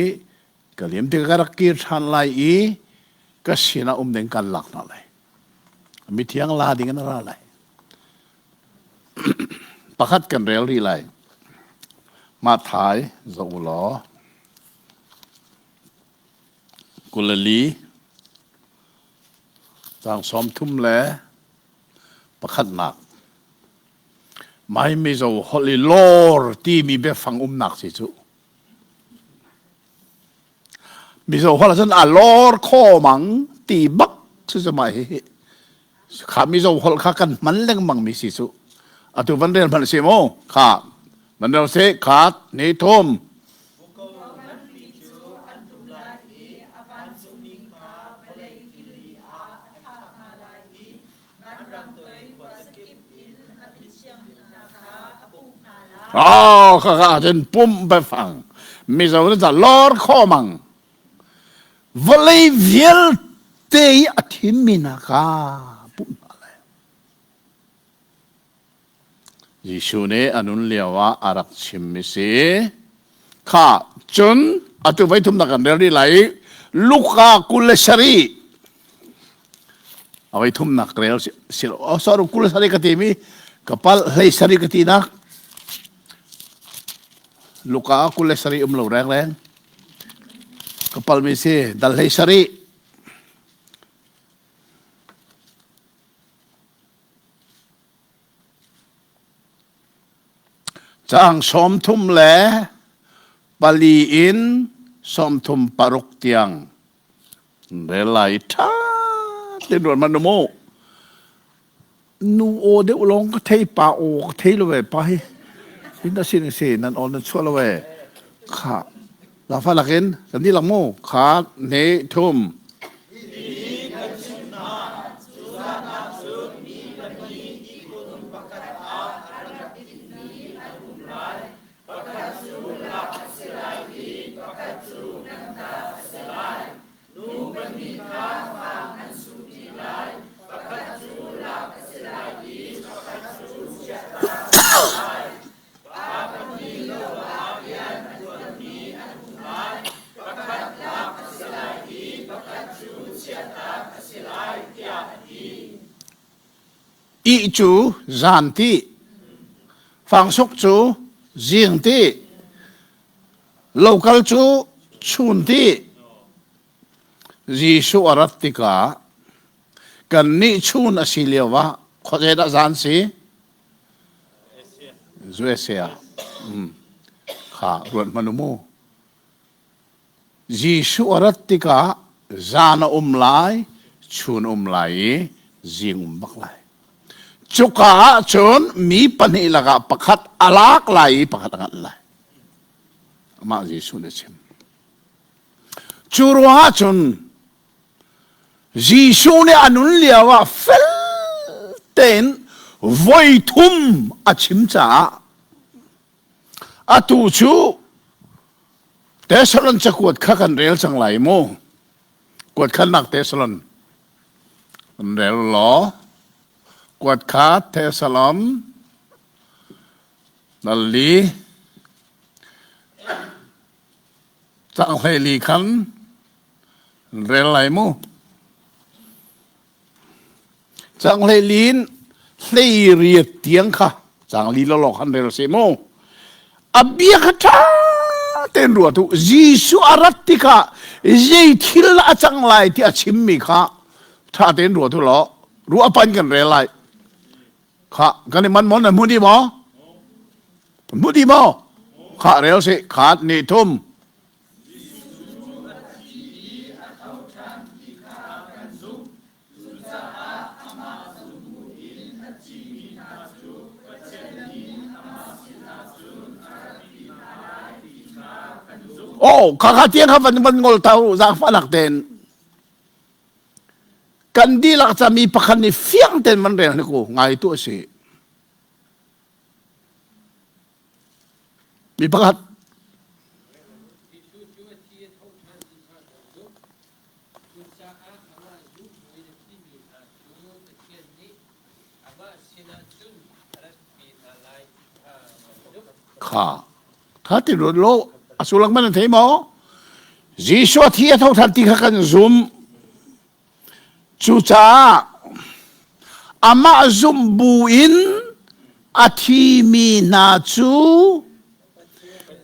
ka lim tikah ka rak kir ṭhan lai i ka sinah um ding kan lak hna lai. Mithiang la ding in a ra lai. Pakhat kan rel rih lai. Matthai zoh u law 24 caang 31. Mai Mizo holh i lawr timi biafang umnak si cu. Mizo holh ahcun a lawr kho mang ti bak cu cu mah hihi. Kha Mizo holh kha kan hman lengmang mi si cu. Atu van rel hmanh si mu. Kha van rel si khat ni thum. Muko nganpi cu an tum lai i a vancungmi kha vawlei kili ah a thlah hna lai i vanram toi khuazakip in a mithiang hna kha a pumh hna lai. Oh, khakha ahcun pumh biafang Mizo nih ca lawr khawmang vawlei vialte i a thimmi hna kha pumh hna lai. Jesuh nih a nun lioah a rak chimmi si. Kha cun atu voi thumnak kan rel rih lai i Luka 27 a voi thumnak rel si lo. Oh, sorry, 27 ka timi ka pal 17 ka tinak. Luka 27 um lo reng reng. Ka palmi si dal 17. Caang 34 in 36 tiang rel lai ṭha tein ruat hmanh u mu. Nu aw deuh lawng ka thei, pa aw ka thei lo ee pa hi. Hin a sin si nan aw nan chuah lo ee. Kha lafa lakin kan dihlak mu. Kha ne thum. Hihi kan chimh hna, cu zan ah cun mi pahnih ihkhun pakhat ah an rak itmi an um lai, pakhat cu lak a si lai i pakhat cu namtak a si lai. Nu pahnih kha fang an suhpi lai, pakhat cu lak a si lai i pakhat cu chiahtak a si lai. Pa pahnih lo ah rian a ṭuanmi an um lai. Pakhat lak a si lai i pakhat cu chiahtak a si lai, tiah a ti. Ih cu zan ti, fangsuk cu zing ti, lokal cu chun ti. Jesuh a rat tikah kannih chun a si lio ah khuazei dah zan si? USA kha ruat hmanh u mu. Jesuh a rat tikah zan a um lai, chun um lai i zing um bak lai. Cuka ah cun mi pahnih lakah pakhat a lak lai i pakhat a nganh lai. Amah Jesuh nih a chim. Cu ruangah cun Jesuh nih a nun lio ah fel tein voi thum a chim caah atu cu Thessalon cakuat kha kan rel cang lai mu. Kuat khannak Thessalon kan rel law kuat kha Thessalon nalli Cang 14 khan rel lai mu. Cang hleilin 18 tiang kha cang li lawlaw khan rel se mu. A bia kha ṭha tein ruat u. Jesuh a rat tikah zei thil a cang lai ti a chimmi kha ṭha tein ruat u law ruah pan kan rel lai. Kha kan i man maw nan hmu dih maw? Hmu dih maw? Kha rel si khat ni thum. Jesuh a thi i a tho ṭhan ti kha kan zumh. Cucaah amah zumh buin a thimi hna cu. Oh, kha kha tiang kha van van ngol tau zaangfahnak tein. Kan dihlak ca mi pakhat nih fiang tein van rel hnik u ngai tu a si. Mi pakhat Kha tha ti ruat lo a sullam man an thei maw? Jesuh a thi a tho than ti kha kan zum. Cucaah amah zumh bu in a thimi hna cu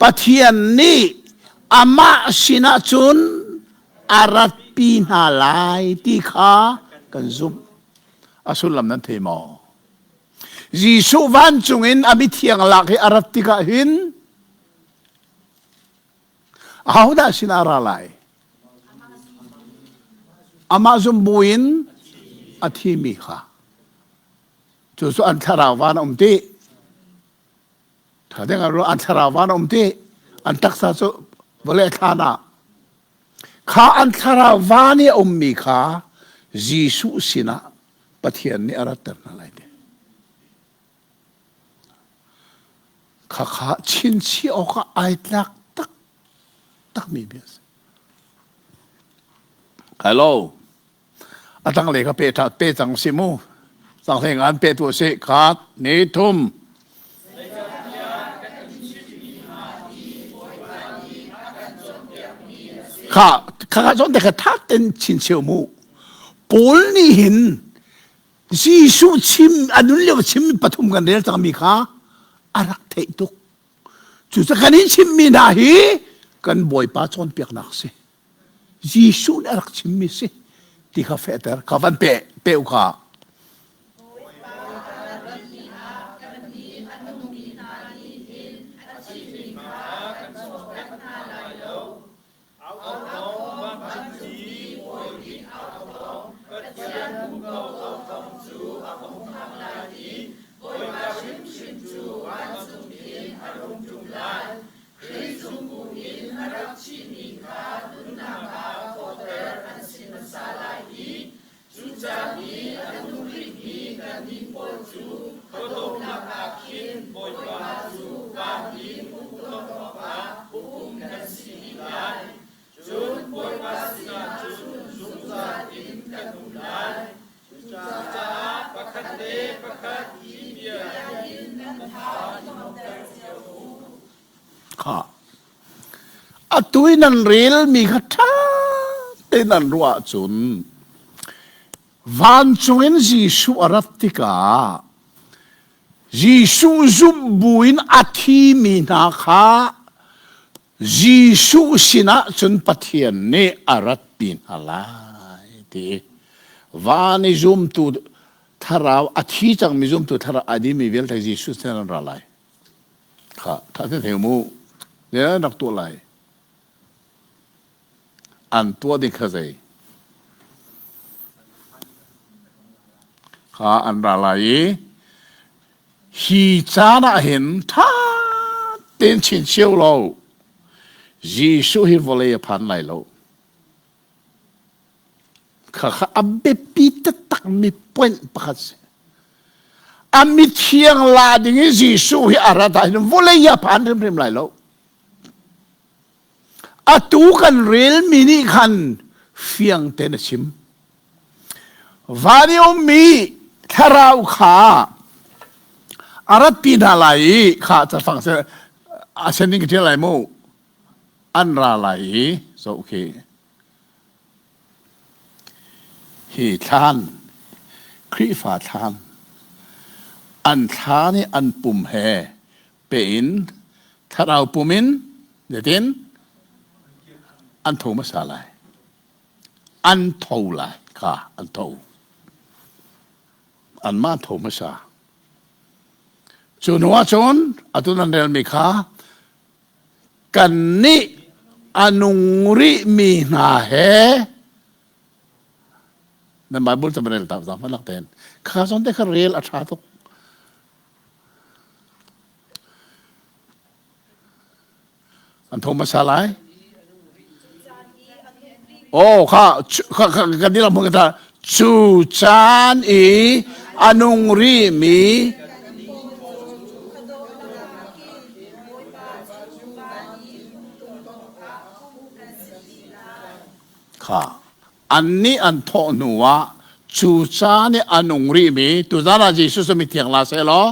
Pathian nih amah sinah cun a ratpi hna lai ti kha kan zumh. A sullam nan thei maw? Jesuh vancung in a mithiang lak hi a rat tikah hin ahodah sinah a ra lai? Amah zum buin a thimi kha. Cu cu an thlarau van a um ti. Tha deng an thlarau van a um ti. An taksa cu vawlei thlan ah. Kha an thlarau van i a ummi kha Jesuh sinah Pathian nih a ratter hna lai ti. Khakha chinchiah awkah ai tlak taktakmi bia a si. Hello. A tanglei kha pe ṭha pe cang si mu. Tanglei ngan pe tu si. Khat, ni thum. Kha kha kha zawn te kha tha ten chincheu mu. Paul nih hin Jesuh chim a nun lio chim pathum kan rel cangmi kha a rak theih tuk. Cucaah kan in chimmi hna hi kan Bawipa cawnpiaknak si. Jesuh nih a rak chimmi si ti kha fehter kha van pe pe u kha. Kha atu i nan relmi kha ṭha tein nan ruah ahcun vancung in Jesuh a rat tikah Jesuh zumh buin a thimi hna kha Jesuh sinah cun Pathian nih a ratpi hna lai ti van i zumtu thlarau a thi cangmi zumtu thlarau a dimi vialte Jesuh sin an ra lai. Kha tha te theu mu. Ne rak tuah lai. An tuah ding kha zei? Kha an ra lai i hi caan ah hin ṭha tein chin cio lo. Jesuh hi vawlei a phan lai lo. Khakha a biapi taktakmi point pakhat si. A mithiang la ding i Jesuh hi a rat ahhin vawlei a phan hrimhrim lai lo. Atu kan relmi nih khan fiang tein a chim. Van i ummi thlarau kha a ratpi hna lai i kha cafang a sen ding ka ṭial lai mu. An ra lai i zoh khi Hi thlaan, Khrihfa thlaan, an thlaan i an pum he pe in thlarau pum in zeitin an tho hmasa lai. An tho lai kha an tho. Anmah tho hmasa. Cu hnu ah cun atu nan relmi kha Kannih a nung rihmi hna he nan Bible cu rel ta zang lak ten kha zawn te kha rel a tha tuk an tho hmasa lai. Oh, kha kan dilam hmun ka cu caan i a nung rihmi kha annih an thawh hnu ah cu caan i a nung rihmi tuzan ah Jesuh cu mithiang la seh law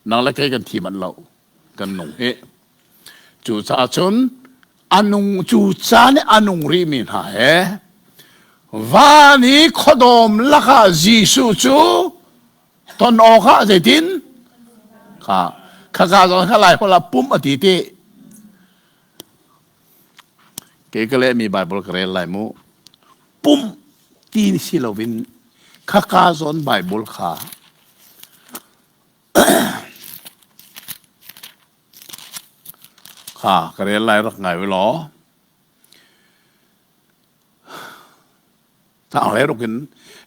nang le kei kan thi manh lo kan nung hi cucaah cun a nung cu caan i a nung rihmi hna he van i khuadawm lakah Jesuh cu ton awkah zeitin kha khaka zong kha lai holh ah pum a ti ti Kei ka lehmi Baibal ka rel lai mu. Pumh ti si loin khaka zawn Baibal kha kha ka rel lai rak ngai u law. Tlanglei in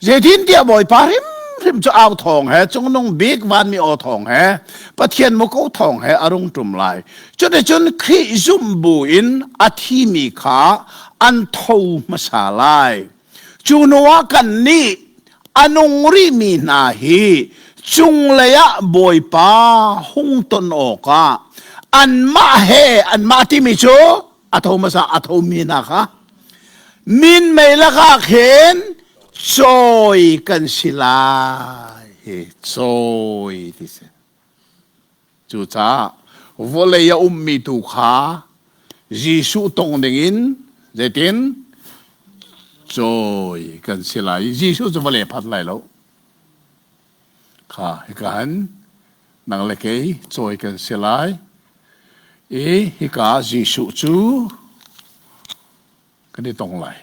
zeitintiah Bawipa hrimhrim cu au thawng he cungnung bik vanmi aw thawng he Pathian muko thawng he a rung ṭum lai. Cuticun Khrih zumh bu in a thimi kha an tho hmasa lai. Cu hnuah kannih a nung rihmi hna hi cunglei ah Bawipa hung ton awkah anmah he anmah timi cu a tho hmasa a thomi hna kha minmei lakah khin cawi kan si lai hi cawi ti si cucaah vawlei a ummi tu kha Jesuh tong dingin zeitin cawi kan si lai Jesuh cu vawlei phat lai lo Kha hika hin nang le kei cawi kan si lai i hika Jesuh cu kan i tong lai.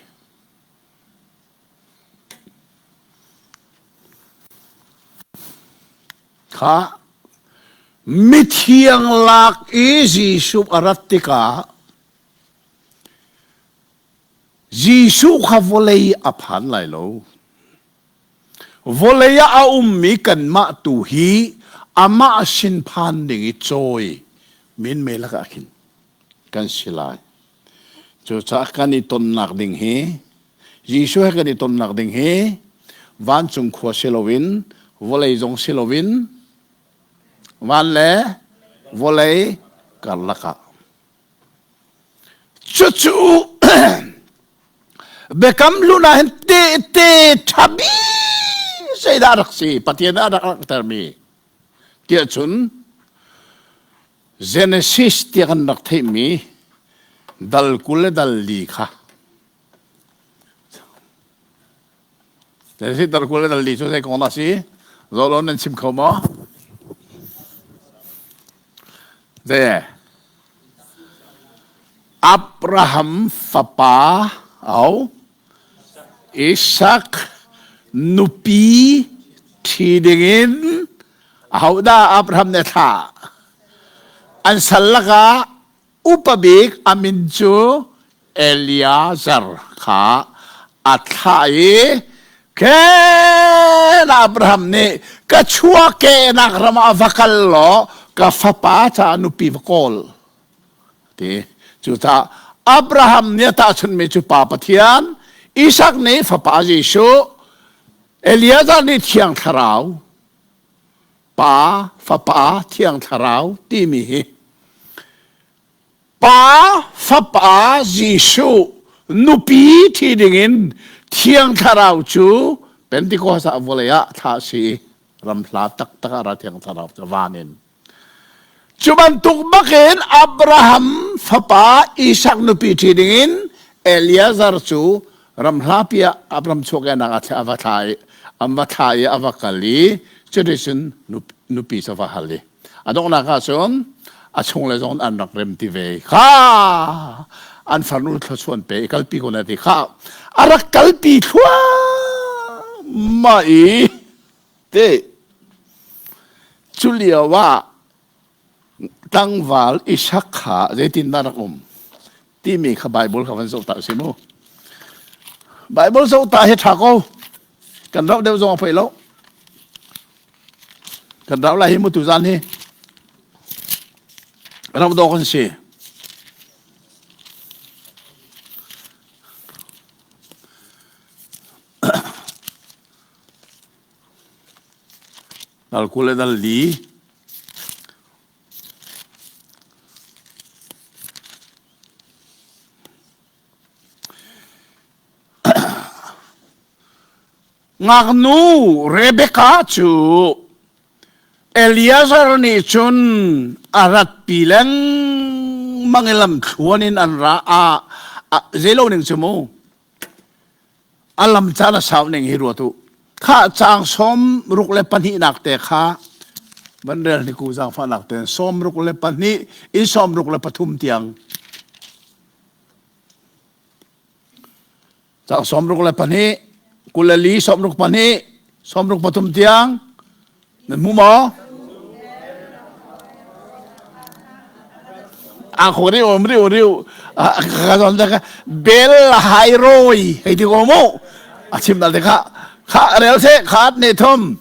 Kha mithiang lak i Jesuh a rat tikah Jesuh kha vawlei a phan lai lo. Vawlei ah a ummi kanmah tu hi amah sin phan ding i cawi menmei lakah khin kan si lai. Cucaah kan i tonnak ding hi Jesuh he kan i tonnak ding hi vancung khua si loin vawlei zong si loin van le vawlei karlak ah Cucu biakam hlun ah hin tehte ṭha bik zeidah rak si Pathian ah rak langhtermi tiah cun Genesis tiah kan rak theihmi dal 20 le dal li kha Genesis dal 20 le dal li cu zei kong dah si? Zolo nan chim kho maw? Zei? Abraham fapa au Isak nupi ṭhi dingin ahodah Abraham nih a thlah? An sal lakah upa bik a min cu Eliezer kha a thlah i khen Abraham nih ka chuahkehnak ram ah va kal law ka fapa caah nupi va kawl ti cucaah Abraham nih a tahchunhmi cu pa Pathian Isak nih fapa Jesuh Eliezer nih Thiang Thlarau Pa Fapa Thiang Thlarau timi hi Pa Fapa Jesuh nupi thi dingin Thiang Thlarau cu Pentecost ah vawlei ah thlah si ram hla taktak ah ra Thiang Thlarau cu van in cu bantuk bakin Abraham fapa Isak nupi ṭhi dingin Eliezer cu ramhlapi ah Abraham chuahkehnak ah a va thla i an va thla i a va kal i cuticun nupi cu va hal i a donghnak ah cun a chung le zong an rak rem ti ve kha an farnu thluachuan pe i kalpi ko na ti kha a rak kalpi thluahmah i te cu lio ah tlangval Isak kha zeitindah rak um timi kha Bible kha van zoh ta si mu. Bible zoh ta hi ṭha ko. Kan rauh deuh zong a poi lo. Kan rauh lai hi mu tuzan hi. Rauh dawh kan si. Dal 20 le dal li. Ngaknu Rebekah cu Eliezer nih cun a ratpi lengmang i lamthluan in an ra. A, a zeilo ning cu mu. A lam caan a sau ning hi ruat u. Kha caang 62nak te kha van rel ni ku zaangfahnak tein 62 in 63 tiang. Caang 62, 24, 62, 63 tiang nan hmu maw? A ko riu riu riu ka zon ka bel hai roi hei ti ko mu a chim dal te kha kha rel se khat ne thum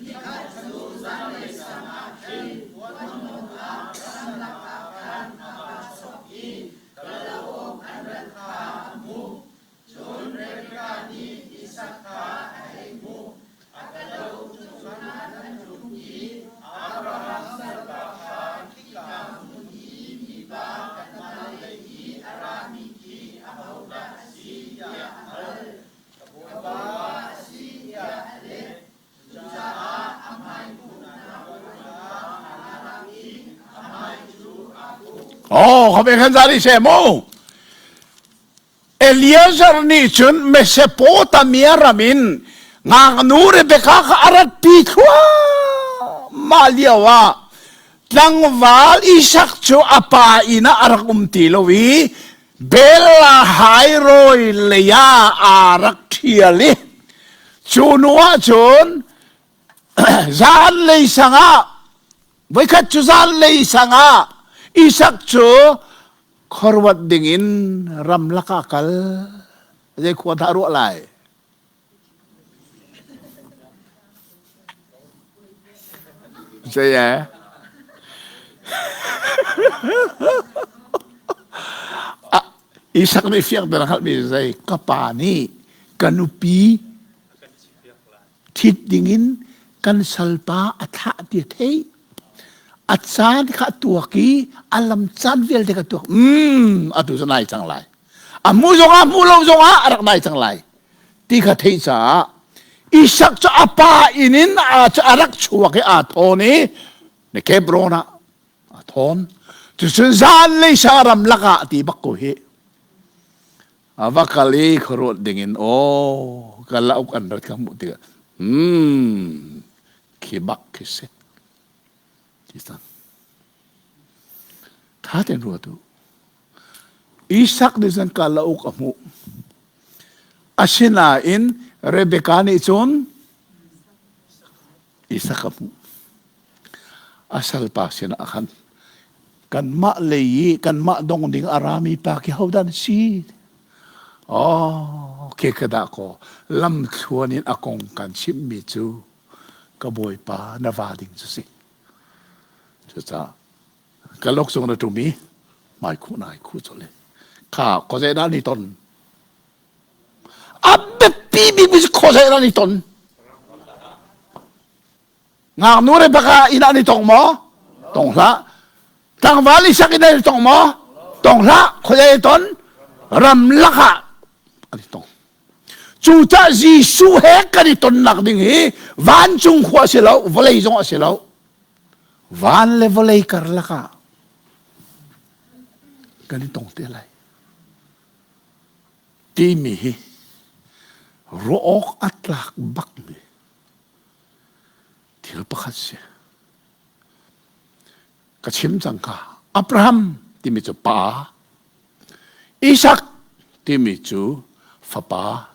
Nikhat cu zanlei sang ah khin puanmawng ah ramlak ah khan a kaa chawk i kalauk an rat kha a hmuh. Cun Rebekah nih Isak kha a hei hmuh. A kalauk cu khan an ṭum i Abraham salpa kha khika hmun i mipa kanmah lei i a rami khi ahodah a si tiah a hal. Ka bawipa a si tiah a leh. Cucaah a hmaipuhnak puan kha aa lak i a hmai cu aa khuh. Oh, khabe khan zari se mu. Eliezer nih cun Mesopotamia ram in ngaknu Rebekah kha a ratpi thluahmah lio ah tlangval Isak cu a pa inn ah a rak um ti lo i Bella hairawi lei ah aa rak ṭhial i cu hnu ah cun zanlei sang ah voikhat cu zanlei sang ah Isak cu khuaruat dingin ramlak ah kal zei khua dah ruah lai Zei ee? Isak nih fiang tein a hngalhmi zei ka pa nih ka nupi ṭhit dingin kan salpa a thlah ti a theih. A caan kha a tuak i a lam caan vialte kha a tuak. Mm, atu cu nai cang lai. A hmu zongah hmu lo zongah a rak nai cang lai. Ti kha theih caah Isak cu a pa inn in a, a rak chuak i aa thawn i Hebron ah aa thawn. Cucun zanlei sa ramlak ah ti bak ko hi. A va kal i khuaruat dingin aw kalauk an rat ka hmuh tikah hmm khi bak khi si. Ti cang. Tha tein ruat u. Isak nih cun kalauk a hmuh. Asinain Rebekah nih cun Isak a hmuh. A salpa sinah khan kanmah lei i kanmah dong ding a rami pa khi hodah na si? Oh, ke ka dah kaw lamthluan in a kong kan chimhmi cu ka bawipa na va ding cu si. Cucaah Kalok cung na ṭum i hmai khuh nai khuh colh i kha khuazei dah ni ton? A biapi bikmi cu khuazei dah ni ton? Ngaknu Rebecca inn ah ni tong maw? Tong hlah. Tlangval Isak inn ah ni tong maw? Tong hlah. Khuazei ni ton? Ramlak ah an i tong. Cucah Jesuh he kan i tonnak ding hi vancung khua a si lo, vawlei zong a si lo. Van le vawlei karlak ah kan i tong te lai timi hi ruah awk a tlak bakmi thil pakhat si. Ka chim cang ka Abraham timi cu pa, Isak timi cu fapa,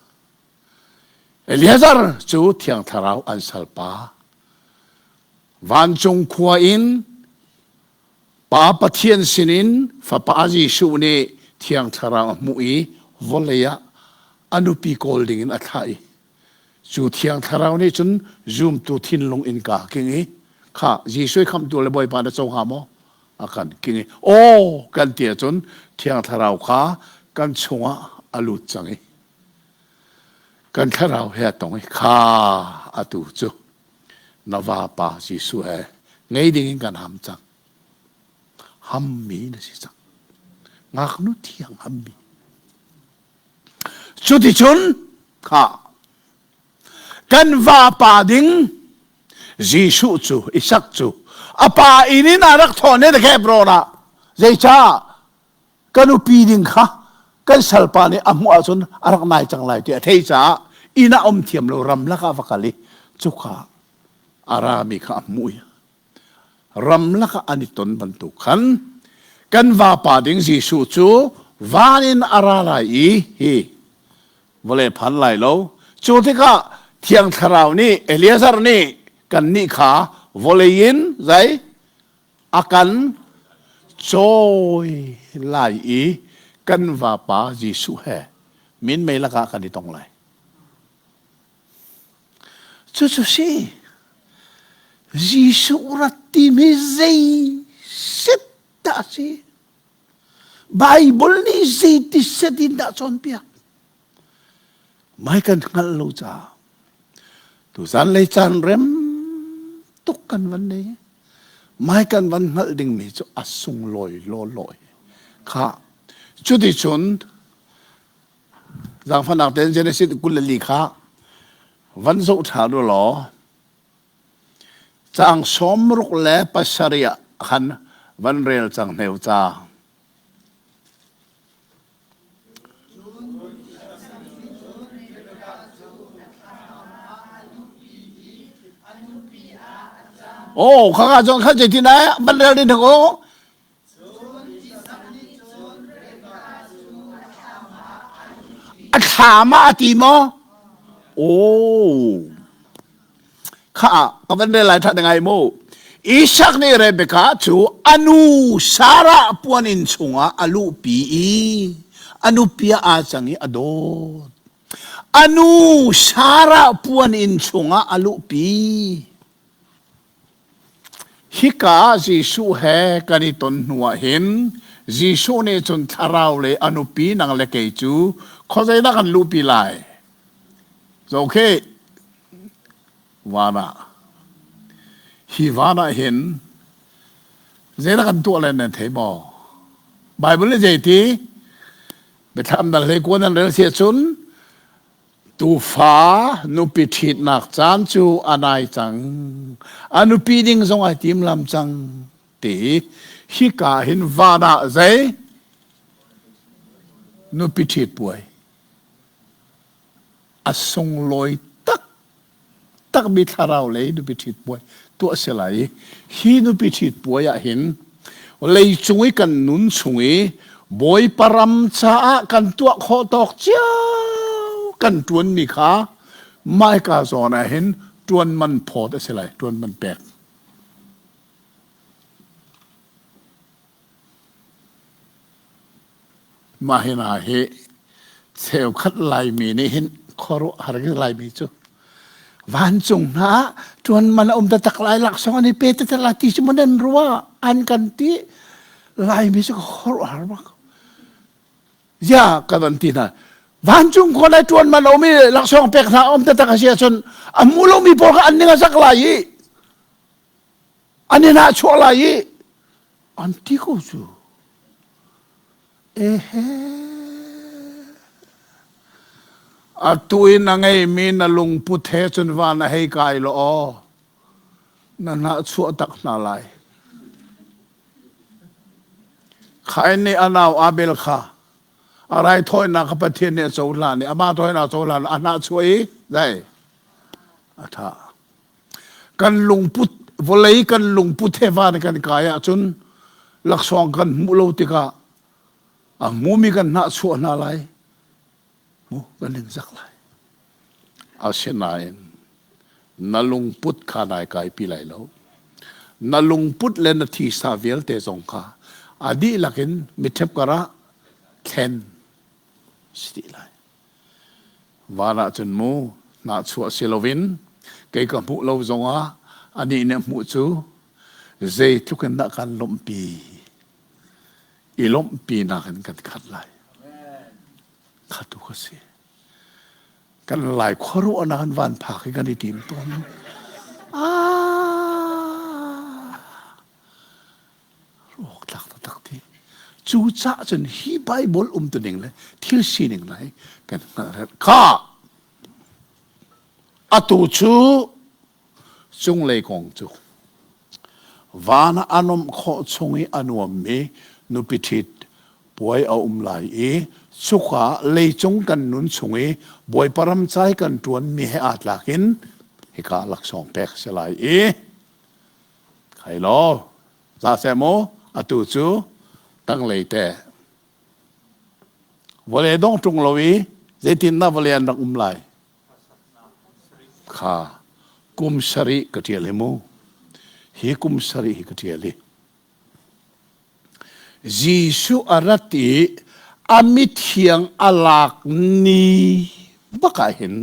Eliezer cu Thiang Thlarau an salpa. Vancung khua in Pa Pathian sinin Fapa Jesuh nih Thiang Thlarau a hmuh i vawlei ah a nupi kawl dingin a thlah i cu Thiang Thlarau nih cun zumtu thinlung innka a king i kha Jesuh khamhtu le Bawipa na co hnga maw? a kan king i aw kan ti ahcun Thiang Thlarau kha. kan chungah a lut cang i kan thlarau he a tong i kha atu cu na vapa Jesuh he ngei ding in kan ham cang. Hammi na si cang. Ngaknu thiang hammi. Cuticun kha kan vapa ding Jesuh cu Isak cu a pa inn in a rak thawn i Hebron ah zeicah ka nupi ding kha kan salpa nih a hmuh ahcun a rak nai cang lai ti a thei caah inn ah um thiam lo ramlak ah va kal i cuka a rami kha a hmuh i ramlak ah an i ton bantuk khan kan vapa ding Jesuh cu van in a ra lai i hi vawlei phan lai lo. Cu tikah Thiang Thlarau nih Eliezer nih kannih kha vawlei in zei a kan cawi lai i kan vapa Jesuh he minmei lakah kan i tong lai. Cucu si Jesuh rat timi zei set dah a si? Baibal nih zeiti set in dah cawnpiak? Mai kan hngalh lo caah tuzan lei caan rem tuk kan van nei. Mai kan van hngalh dingmi cu a sunglawi lawlaw kha cuticun zaangfahnak tein Genesis 24 kha van zoh ṭhan u law Caang 67 ah khan van rel cang hneu ca. Oh, khaka cun kha zeitin ai van rel din ko. A thlam ah a ti maw? Oh. Kha ka van rel lai ṭha ngai mu. Isak nih Rebekah cu a nu Sarah puan inn chungah a luhpi i a nupi ah aa cang i a dawt. A nu Sarah puan inn chungah a luhpi. Hika ah Jesuh he kan i ton hnuah hin Jesuh nih cun thlarau le a nupi nang le kei cu khuazeidah kan luhpi lai? Okay, van ah. Hi van ah hin zeidah kan tuah len nan thei maw? Bible nih zeiti? Biathlam dal hlei kuan nan rel si ahcun Tuufa nupi ṭhitnak caan cu a nai cang. A nupi ding zong ai timlam cang ti hika hin van ah zei nupi ṭhit puai a sunglawi tak takmi thlarau lei nupi ṭhit puai tuah si lai i hi nupi ṭhit puai ah hin leicung i kan nun chung i Bawipa ram caah kan tuah khawh tawk cio kan ṭuanmi kha maika zawn ah hin ṭuan man phawt a si lai ṭuan man pek. Mah hi hna hi cheukhat Laimi nih hin khuaruahhar in Laimi cu vancung hna ah ṭuan man a um taktak lai laksawng an i pe taktak lai ti cu maw nan ruah an kan ti Laimi cu khuaruahhar bak. Ya ka van ti hna vancung khua lai ṭuan man a um i laksawng pek hna a um taktak a si ahcun a hmu lomi pawl kha an ning a zak lai i an i nahchuah lai i an ti ko cu ehe atu in a ngeimi na lungput he cun van a hei kai law aw na nahchuah tak hna lai Khain nih a nau Abel kha a raithawinak kha Pathian nih a cohlan i amah thawinak a cohlan a hnahchuah i dai a thah Kan lungput vawlei kan lungput he van kan kai ahcun laksawng kan hmuh lo tikah a hmumi kan hnahchuah hna lai mu kan ningzak lai. Asinain na lungput kha nai kaipi lai lo. Na lungput le na thisa vialte zong kha a dihlak in mitṭhep karah thlen si dih lai. Van ah cun mu hnahchuah si loin kei ka hmuh lo zongah anih nih a hmuh cu zeitluk in dah kan lawmhpi i lawmhpinak in kan khat lai. Kha tu ka si. Kan lai khuaruahnak an van phak i kan i tim tawn. Ah! Ruak tlak taktak ti. Cu cah cun hi Bible um tu ning le thil sining lai kan hngalh kha. Atu cu cunglei kong cu van ah a nuamh khawh chung i a nuammi nupi ṭhit puai a um lai i cuka leicung kan nun chung i Bawipa ram cai kan ṭuanmi he aa tlak in hika laksawng pek a si lai i khai law za seh mu atu cu tanglei te vawlei dong ṭung lo i zeitindah vawlei an rak um lai Kha kum sarih ka ṭial hi mu. Hi kum sarih hi ka ṭial hi. Jesuh a rat i a mithiang a lak ni bak ah hin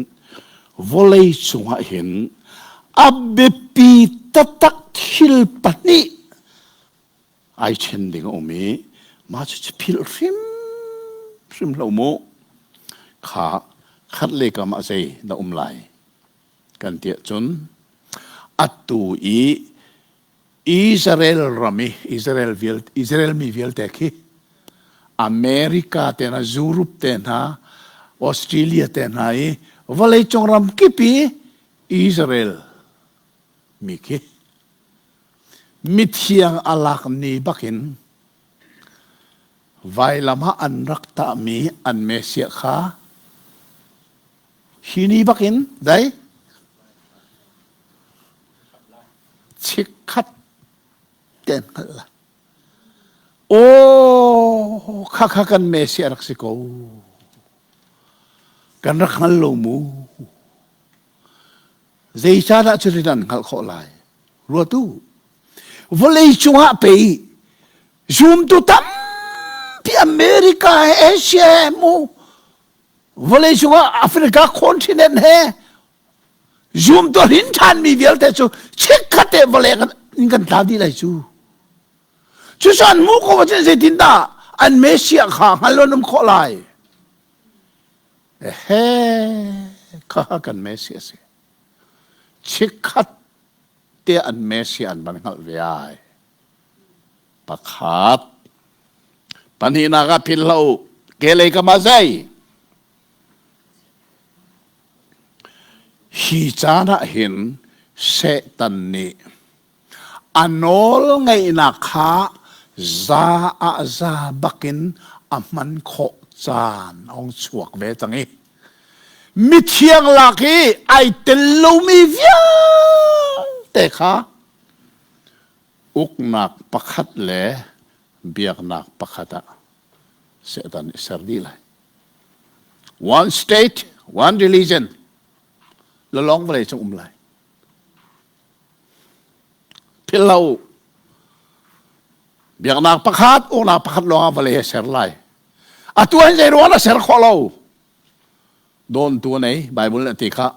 vawlei cungah hin a biapi taktak thil pahnih ai ṭhen ding a um i mah cucu philh hrimhrim hlah mu. Kha khat le kam ah zei na um lai kan ti ahcun atu i Israel ram i Israel vialte Israel mi vialte khi America te hna Europe te hna Australia te hna i vawleicung ram kip i Israel mi khi Mithiang a lak ni bakin vailam ah an rak tahmi an Messiah kha hi ni bakin dai chikkhat te hngalh la. Aw, khakha kan Messiah rak si ko. Kan rak hngal lo mu. Zeicahdah cutin an hngalh khawh lai? Ruat u. Vawlei cungah pei zumtu tampi America he Asia he mu vawlei cungah Africa continent he zumtu hrin ṭhanmi vialte cu chikkhat te vawlei in kan tla dih lai cu. Cucu an hmuh ko ahcun zeitindah an Messiah kha hngal lo an um khawh lai? Ehe, kha kan Messi a si. Chikkhat te an Messi an van hngalh ve ai. Pakhat. Pahnihnak ah philh hlah u. Kelei ka ma zei. Hi caan ah hin Satan nih A nawlngeihnak kha za ah za bakin a hman khawh caan a hung chuak ve cang i mithiang lak i ai tel lomi vialte kha uknak pakhat le biaknak pakhat ah Satan nih ser dih lai. One state, one religion. Lalong vawlei cung um lai. Philh lo. Biaknak pakhat, uknak pakhat lawng ah vawlei a ser lai. Atu hin zei ruang a ser khawh lo. Dawntu a nei, Bible nih a ti kha.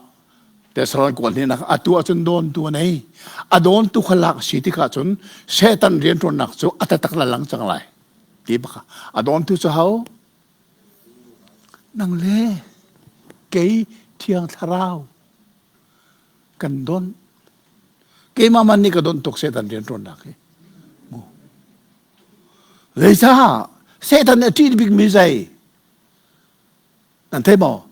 Thessalon kuat nih atu ahcun dawntu a nei. A dawntu kha lak si tikah cun Satan rianṭuannak cu a tatak la lang cang lai. Ti baka. A dawntu cu ho? Nang le kei Thiang Thlarau. Kan don. Keimah man nih ka don tuk Satan rianṭuannak hi. Mu. Zeicah Satan nih a ṭih bikmi zei? Nan thei maw?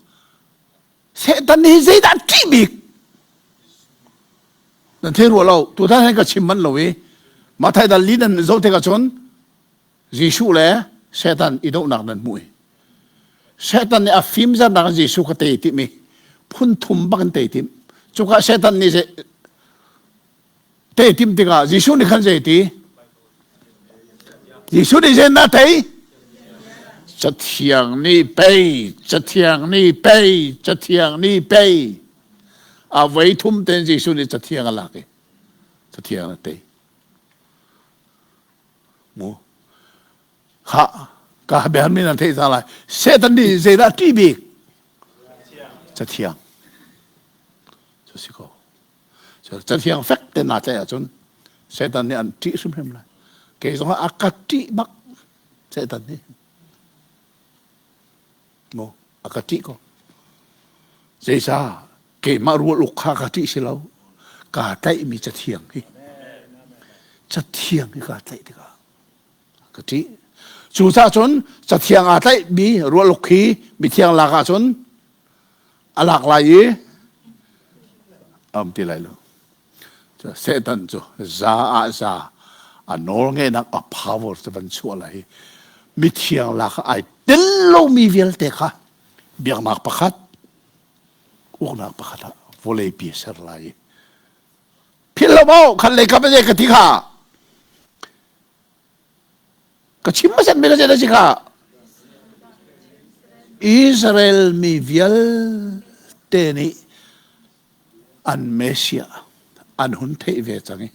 Satan nih zeidah a ṭih bik? Nan thei rua lo. Tutan hin ka chim manh lo i Mathai dal li nan zoh tikah cun Jesuh le Satan i dohnak nan hmuh i Satan nih a fimzarnak in Jesuh kha tei timh i phun thum bak in tei timh. Cuka Satan nih tei timh tikah Jesuh nih khan zei ti? Jesuh nih zeidah tei? Cathiang nih pei, cathiang nih pei, cathiang nih pei. A voi thum ten Jesuh nih cathiang a lak i cathiang a tei. Mu. Kha ka bia min an theih cang lai. Satan nih zeidah ṭih bik? Cathiang. Cu si ko. Cathiang fek te naa tlaih ahcun Satan nih an ṭih hrimhrim lai. Kei zong a ka ṭih bak Satan nih. Mu. A ka ṭih ko. Zeicah keimah rual uk kha ka ṭih si lo. Kaa tlaihmi cathiang hi. Cathiang hi kaa tlaih tikah ka ṭih. Cucaah cun cathiang aa tlaihmi rual uk hi mithiang lak ah cun a lak lai i a um ti lai lo. Satan cu za ah za a nawl ngeihnak a power cu van chuah lai i mithiang lak ah ai tel lomi vialte kha biaknak pakhat uknak pakhat ah vawleipi a ser lai i philh lo maw khan lei kam a ka ti kha Ka chim hmasat mi ka si kha. Israel mi vialte nih an Messiah an hun theih ve cang i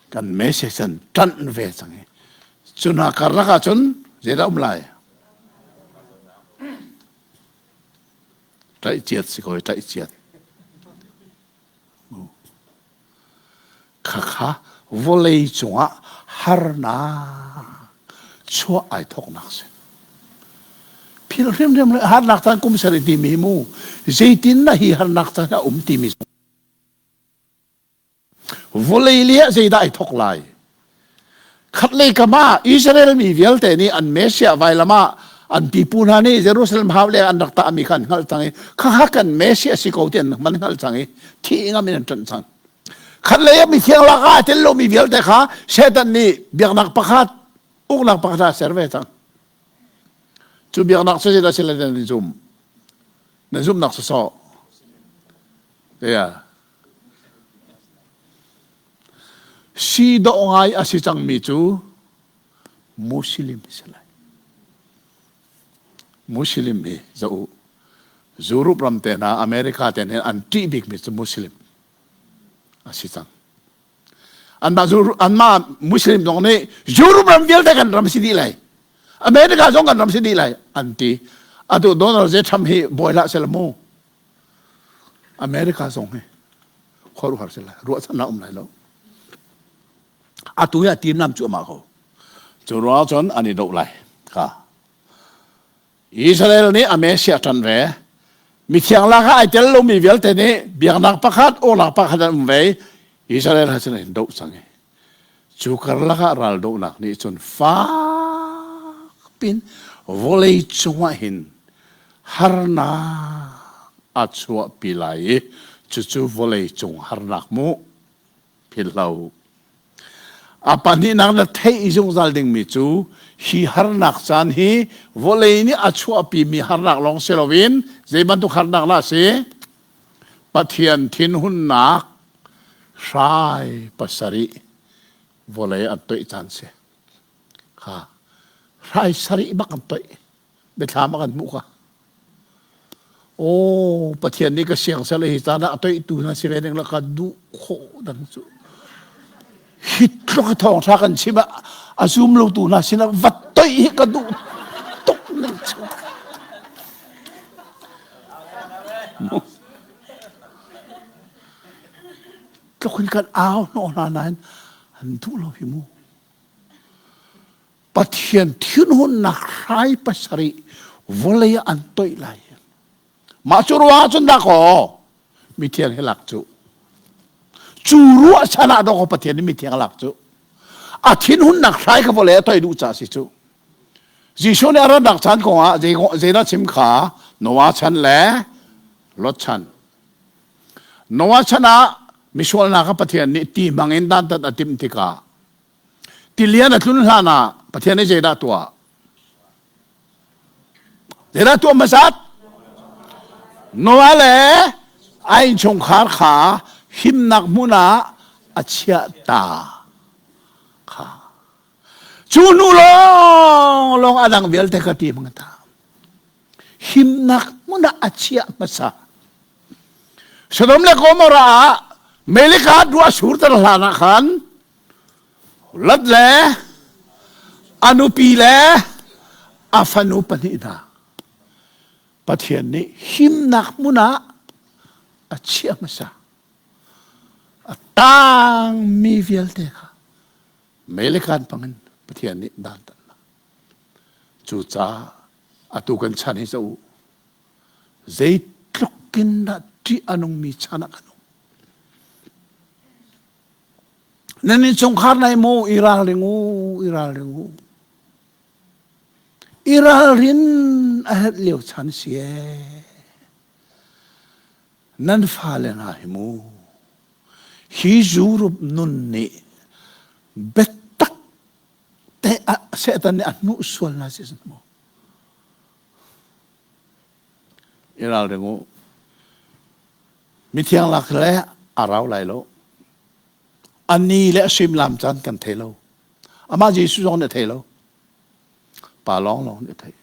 kan Messiah can ṭanh ve cang i cu hna karlak ah cun zeidah um lai? Tlaihciat si ko tlaihciat. Khakha vawlei cungah harnak chuah ai thawknak si. Phil hrimhrim le harnak caan kum sarih timi hi mu zeitin na hi harnak caan a um timi vawlei li ah zeidah ai thawk lai Khatlei kam ah Israel mi vialte nih an Messiah vailam ah an pipu hna nih Jerusalem hau leng an rak tahmi kha an hngalh cang i khakha kan Messiah si ko ti an man hngalh cang i thi ngam in an ṭanh cang. Khatlei ah mithiang lak ah a tel lomi vialte kha Satan nih biaknak pakhat uknak pakhat ah a ser ve cang. Cu biaknak cu zeidah si le nan zum? Nan zumhnak sawsawh. Yeah. Si dawh ngai a si cangmi cu Muslim si lai. Muslim hi zoh u. Europe ram te hna, America te hna an ṭih bikmi cu Muslim a si cang. Anmah, anmah Muslim zong nih Europe ram vialte kan ram si dih lai. America zong kan ram si dih lai an ti. Atu Donald J. Trump hi bawi hlah seh mu. America zong hi khuaruahhar si lai ruahchannak um lai lo atu hi a tim nam cuahmah ko cu ruang cun an i doh lai kha Israel nih a Messiah ṭan ve mithiang lak ah ai tel lomi vialte nih biaknak pakhat awlak pakhat an um ve Israel ha cun an doh cang i Cu karlak ah raldohnak nih cun fak pin vawlei cungah hin harnak a chuahpi lai i cucu vawlei cung harnak mu philhlo. A pahnihnak na theih zungzal dingmi cu hi harnak caan hi vawlei nih a chuahpimi harnak lawng si loin zei bantuk harnak dah a si? Pathian thinhunnak hrai pasarih vawlei an toih caan si. Kha hrai sarih bak an toih. Biathlam a kan hmuh kha. Aw Pathian nih ka siang sel hi caan ah a toihtu hna si ve ding la ka duh khawh dang cu. Hi tluk a thawng tha kan chim ah a zum lo tu hna sinah va toih hi ka duh tuk ning cu. Tluk in kan au hnawh hna nain an duh lo hi mu. Pathian thinhunnak hrai pasarih vawlei ah an toih lai. Mah cu ruang ah cun dah kaw mithiang hi lak cu. Cu ruahchan ah dawkaw Pathian nih mithiang lak cu. A thinhunnak hrai kha vawlei a toih duh caah si cu. Jesuh nih a ratnak caan kongah zeidah chim kha Noah chan le Lot chan. Noah chan ah misualnak kha Pathian nih ti hmang in dantat a timh tikah tilian a tlun hlan ah Pathian nih zeidah tuah? Zeidah tuah hmasat? Noah le a innchungkhar kha himnak hmun ah a chiah ta kha. Cu hnu lawng lawng a dang vialte ka ti hmang ta. Himnak hmun ah a chiah hmasa. Sodom le Gomorrah ah Melika ruah surter hlan ah khan Lot le a nupi le a fanu pahnih hna Pathian nih himnak hmun ah a chiah hmasa. A tangmi vialte kha mei le kaan hmangin Pathian nih dantatnak. Cucaah Atu kan chan hi cu zeitluk in dah ṭih a nungmi chan ah kan um. Nan innchungkhar nai mu i ralring u, i ralring u. I ralrin a herh lio chan si ee. Nan fale hna hi mu, hi Europe nun nih biatak te Satan nih a hnuh sual hna si mu. I ralring u. Mithiang lak le a rau lai lo. A ni le a suimilam caan kan thei lo. Amah Jesuh zong nih a thei lo. Pa lawnglawng nih a thei.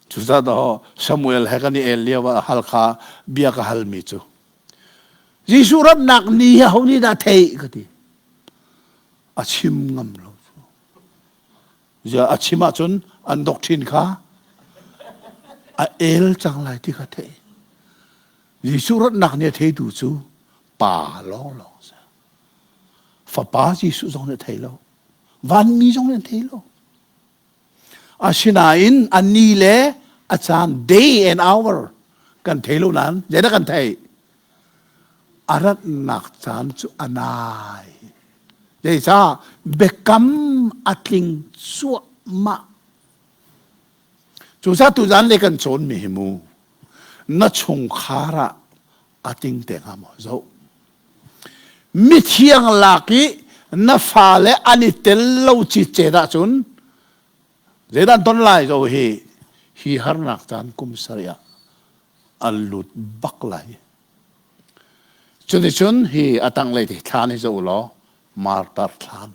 Cucaah Samuel he kan i el lio ah Halkha bia ka halmi cu Jesuh ratnak ni hi ho nih dah theih ka ti. A chim ngam lo. A chim ahcun an doctrine kha a el cang lai ti kha theih. Jesuh ratnak ni a theitu cu pa lawnglawng si. Fapa Jesuh zong nih a thei lo. Vanmi zong nih an thei lo. Asinain a ni le a caan day and hour kan thei lo nain zeidah kan theih? A ratnak caan cu a nai. Zeicah biakam a tling cuahmah. Cucaah tuzan le kan cawnmi hi mu na chungkhar ah a ting te hnga maw zoh. Mithiang lak i na fale an i tel lo citcet ahcun zeidah an ton lai zo hi hi harnak caan kum sarih ah an lut bak lai. Cuticun hi a tanglei thlan hi zoh law martar thlan.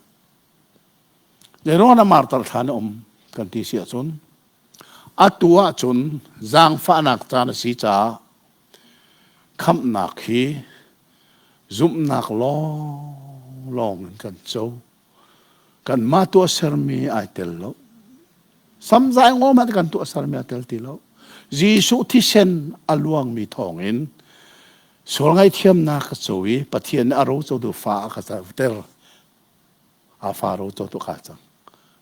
Zeiruang ah martar thlan a um kan ti si ahcun atu ahcun zaangfahnak caan a si caah Khamhnak hi zumhnak lawnglawng in kan co. Kanmah tuahsermi ai tel lo. Samzai ngaw hmanh kan tuahsermi ai tel ti lo. Jesuh thisen a luangmi thawngin sual ngaihthiamnak ka co i Pathian nih a ro cotu fa a ka ter. A fa ro cotu ka cang.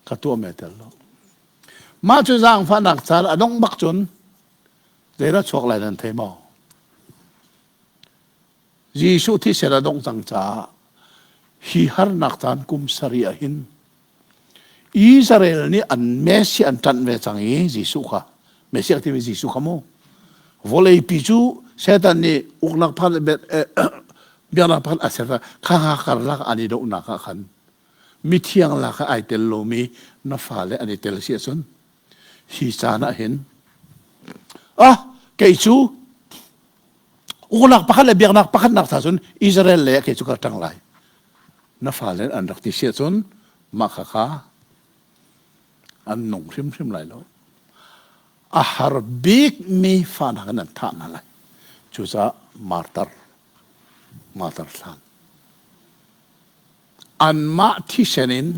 Ka tuahmi ai tel lo. Mah cu zaangfahnak caan a dongh bak cun Zeidah chuak lai nan thei maw? Jesuh thisen a dongh cang caah hi harnak caan kum sarih ah hin Israel nih an Messiah an ṭanh ve cang i Jesuh kha Messiah timi Jesuh kha mu vawleipi cu Satan nih uknak phan biaknak phan a ser kha ha karlak an i dohnak ah khan mithiang lak ah ai tel lomi na fale an i tel si ahcun Hi caan ah hin ah kei cu uknak pakhat le biaknak pakhat nak tha cun Israel le kei cu ka ṭang lai. Na fale an rak ti si ahcun mah kha kha an nung hrimhrim lai lo. A har bikmi fa hna kan an thah hna lai. Cucaah martar, martar thlan. Anmah thisen in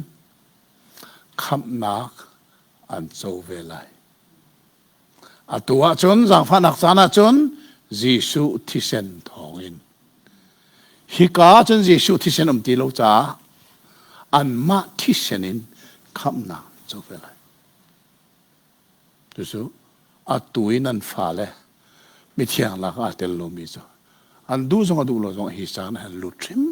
khamhnak an co ve lai. Atu ahcun zaangfahnak caan ahcun Jesuh thisen thawngin hika ahcun Jesuh thisen um ti lo caah anmah thisen in khamhnak an co ve lai. Cucu atu in an fale mithiang lak aa tel lomi cu an duh zong a duh lo zong hi caan ah an lut hrim.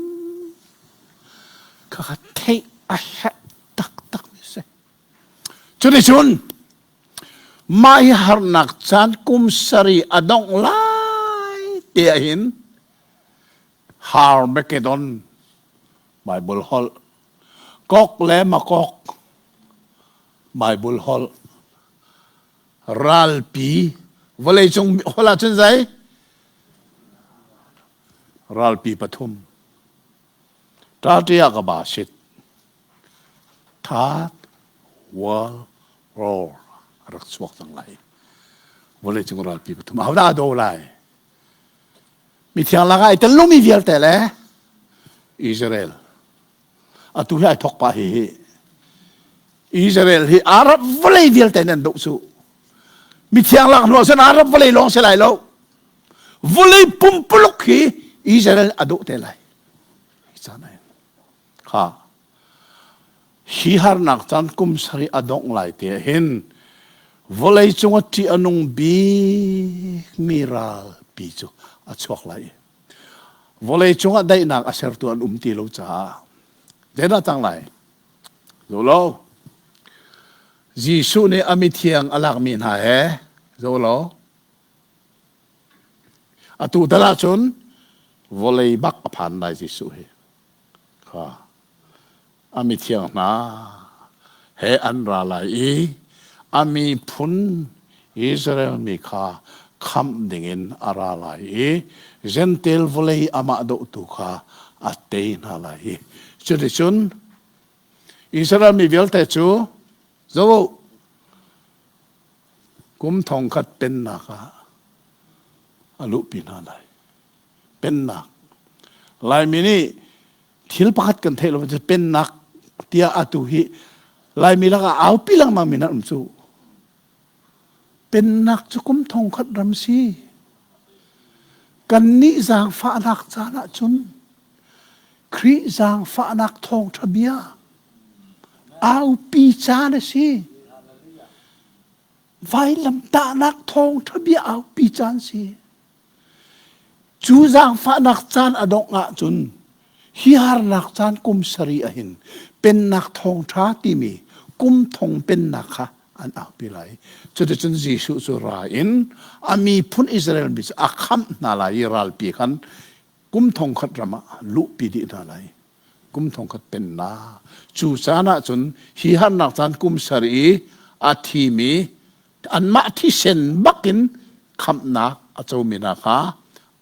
Khakha theih a herh taktak mi si. Cuticun mah hi harnak caan kum sarih a dongh lai te ah hin Harmageddon Bible holh Gog le Magog Bible holh ralpi vawleicung holh ahcun zei ralpi pathum ṭaṭia ka ba sit Third World War a rak chuak cang lai vawleicung ralpi pathum ahodah a do lai mithiang lakah ai tel lomi vialte le Israel atu hi ai thok pah hi hi Israel hi Arab vawlei vialte nan doh cu mithiang lak hnu ahcun Arab vawlei lawng si lai lo vawlei pumpuluk hi Israel a doh te lai kha hi harnak caan kum sarih a dongh lai te hin. Vawlei cung a ṭih a nung bikmi ralpi cu a chuak lai i vawlei cungah daihnak a sertu an um ti lo caah zeidah cang lai? Zo lo. Jesuh nih a mithiang a lakmi hna he zo lo. Atu tal ahcun vawlei bak a phan lai Jesuh hi. Kha a mithiang hna he an ra lai i a miphun Israel mi kha khamh dingin a ra lai i Jentail vawlei amah dohtu kha a tei hna lai i cuticun Israel mi vialte cu zo kum thongkhat pennak ah a luhpi hna lai. Pennak. Laimi nih thil pakhat kan theih lo cu pennak tiah atu hi Laimi lakah aupi lengmang mi nan um cu. Pennak cu kum thongkhat ram si. Kannih zaangfahnak caan ahcun Khrih zaangfahnak thawngṭha bia aupi caan a si. Vailamtahnak thawngṭha bia aupi caan si. Cu zaangfahnak caan a dongh ahcun hi harnak caan kum sarih ahhin pennak thawngṭha timi kum thong pennak kha an aupi lai. Cuticun Jesuh cu ra in a miphun Israel mi cu a khamh hna lai i ralpi khan kum thongkhat ram ah luhpi dih hna lai. Kum thongkhat pennak. Cu caan ahcun hi harnak caan kum sarih i a thimi anmah thisen bakin khamhnak a comi hna kha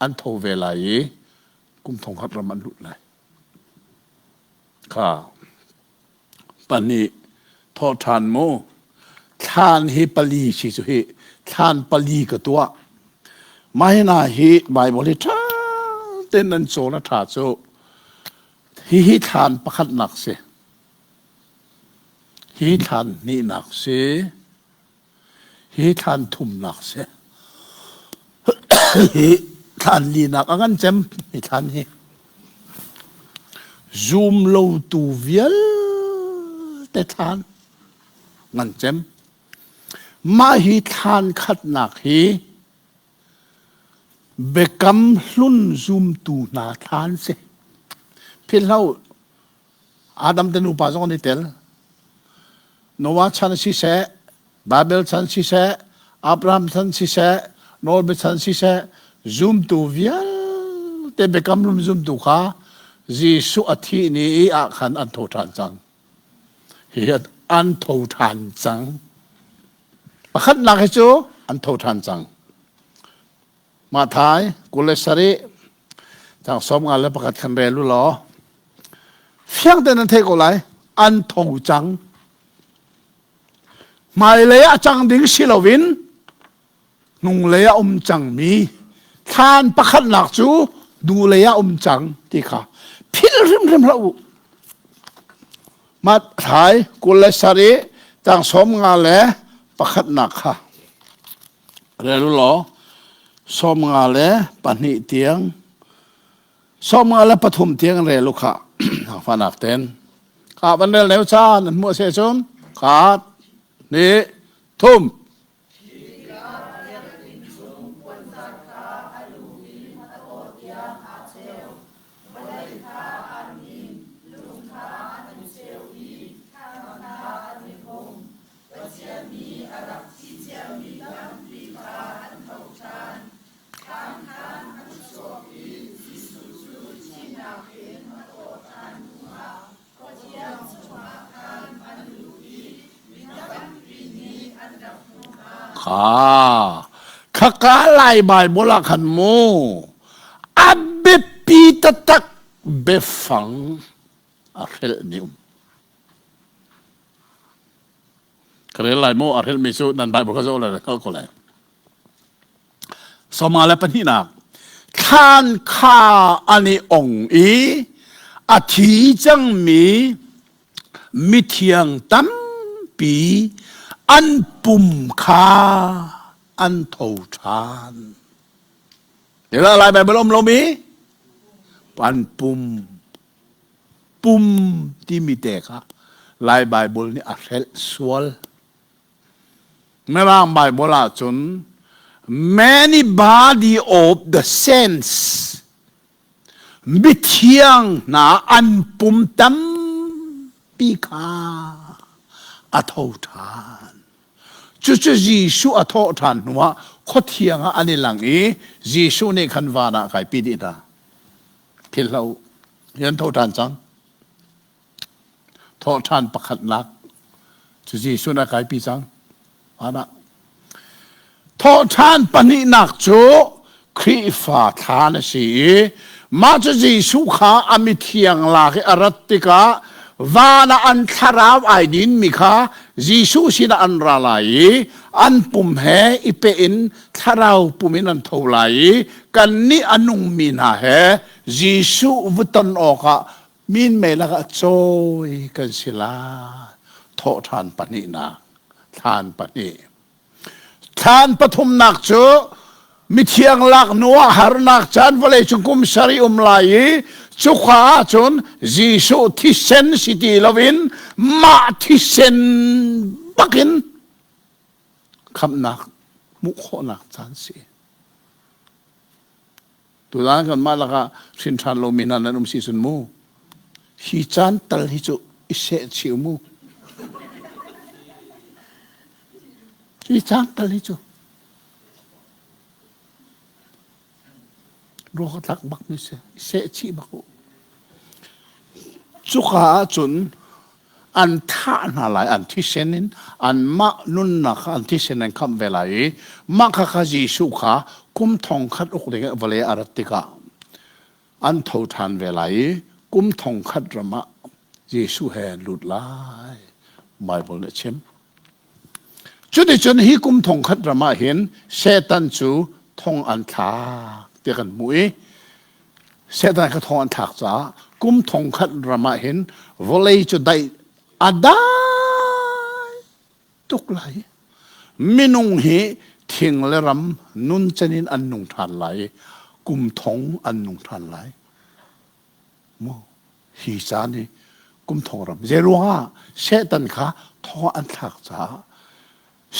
an tho ve lai i kum thongkhat ram an lut lai. Kha pahnih thawh ṭhan mu thlan hi pali si cu hi thlan pali ka tuah mah hi hna hi Bible hi ṭha tein nan cawn a ṭha cu hihi thlan pakhatnak si Hi thlan hnihnak si, hi thlan thumnak si, hi thlan linak a ngan cem hi thlan hi. Zum lotu vialte thlan ngan cem. Mah hi thlan khatnak hi biakam hlun zumtu hna thlan si. Philhlo Adam te nupa zong an i tel. Noah chan siseh, Babel chan siseh, Abraham chan siseh, Nawlbia chan siseh, zumtu vialte biakam rum zumtu kha Jesuh a thih ni i ah khan an tho ṭhan cang. Hi an tho ṭhan cang. Pakhatnak hi cu an tho ṭhan cang. Mathai 27 cang 51 khan rel u law fiang tein nan theih ko lai an tho cang hmailei ah cang ding si loin hnunglei ah um cangmi thlan pakhatnak cu hnulei ah um cang ti kha philh hrimhrim hlah u Mathai 27 cang 51 kha Rel u law 52 tiang 53 tiang rel u khah fanak ten ka van rel neu caan an hmuh se cun khat ni thum Vawlei kha an hnin, lung kha an i cheu i thlam kha an i hung. Pathian nih a rak thi ciami tampi kha an tho ṭhan. Thlam khan an chuak i Jesuh cu thihnak in a thawh ṭhan hnuah Khuathiang chungah khan an luh i mi tampi nih an rak hmuh hna. Kha khaka Lai Baibal ah khan mu a biapi taktak biafang a hrelhmi um. Ka rel lai mu a hrelhmi cu nan Bible ka zoh lai kal ko lai. Sawma le pahnihnak thlan kha an i ong i a thi cangmi mithiang tampi an pum kha an tho ṭhan. Ila Lai Bible um lomi an pum pum timi te kha Lai Bible nih a hrelh sual. Mirang Bible ahcun many body of the saints mithiang hna an pum tampi kha a tho ṭhan. Cucu Jesuh a thawh ṭhan hnuah khuathiang ah an i lang i Jesuh nih khan van ah kaipi dih hna. Philhlo, hi an tho ṭhan cang. Thawhṭhan pakhatnak cu Jesuh nih a kaipi cang. Van ah. Thawhṭhan pahnihnak cu Khrihfa thlan a si i mah cu Jesuh kha a mithiang lak i a rat tikah van ah an thlarau ai dinmi kha Jesuh sinah an ra lai i an pum he i peh in thlarau pum in an tho lai i kannih a nungmi hna he Jesuh vu ton awkah minmei lakah cawi kan si lai. Thawhṭhan pahnihnak, thlan pahnih. Thlan pathumnak cu mithiang lak hnu ah harnak caan vawlei cung kum sarih um lai i cuka ahcun Jesuh thisen si ti loin mah thisen bakin khamhnak hmuh khawhnak caan si. Tuzaan kanmah lakah hrin ṭhan lomi hna nan um si cun mu hi caan tal hi cu i seh chih mu. Hi caan tal hi cu ruak a tlak bak mi si i seh chih bak u. Cuka ahcun an thah hna lai an thisen in anmah nunnak kha an thisen an khamh ve lai i mah kha kha Jesuh kha kum thong khat uk ding vawlei a rat tikah an tho ṭhan ve lai i kum thong khat ram ah Jesuh he an lut lai Bible nih a chim. Cuticun hi kum thong khat ram ah hin Satan cu thong an thlak tiah kan hmuh i Satan kha thong an thlak caah kum thong khat ram ah hin vawlei cu daih a dai tuk lai. Minung hi thing le ram nunchan in an nung ṭhan lai i kum thong an nung ṭhan lai. Mu hi caan hi kum thong ram zei ruangah Satan kha thong an thlak caah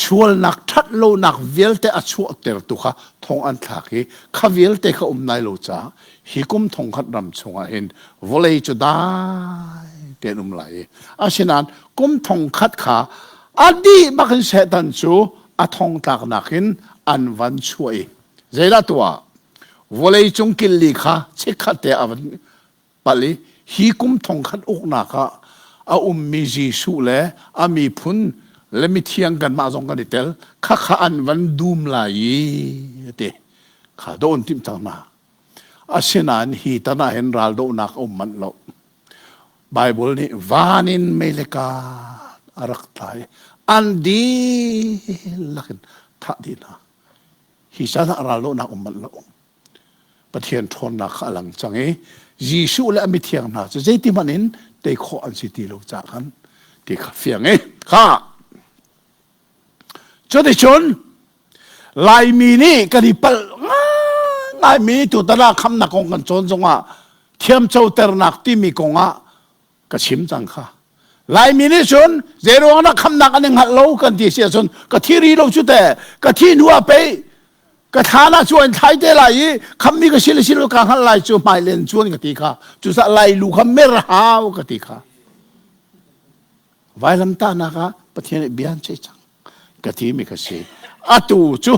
sualnak ṭhatlonak vialte a chuahtertu kha thong an thlak i kha vialte kha um nai lo caah hi kum thong khat ram chungah hin vawlei cu dai tein um lai i asinain kum thong khat kha a dih bak in Satan cu a thong tlaknak in an van chuah i zeidah tuah vawlei cung killi kha chikkhat te a van palh i hi kum thongkhat uknak ah a ummi Jesuh le a miphun le mithiang kanmah zong kan i tel khakha an van dum lai i ti kha do an timh cang hna asinain hi tan ah hin raldohnak a um manh lo Bible nih van in mei le kat a rak tla i an dihlak in thah dih hna hi caan ah raldohnak um manh lo Pathian ṭhawnnak kha a lang cang i Jesuh le a mithiang hna cu zeiti hmanh in tei khawh an si ti lo caah khan ti kha fiang i kha cuticun Laimi nih kan i palh ngaimi tutan ah khamnak kong kan cawn zongah thiamcoternak timi kongah ka chim cang kha Laimi nih cun zeiruang dah khamnak an i hngalh lo kan ti si ahcun ka thi ri lo cu te ka thi hnu ah pei ka thlan ah cu an thlai te lai i khammi ka si le si lo ka hngalh lai cu hmai len cuan ka ti kha cucaah lai lu kha mer hau ka ti kha vailamtahnak ah Pathian nih bia an ceih cang ka ti mi ka si atu cu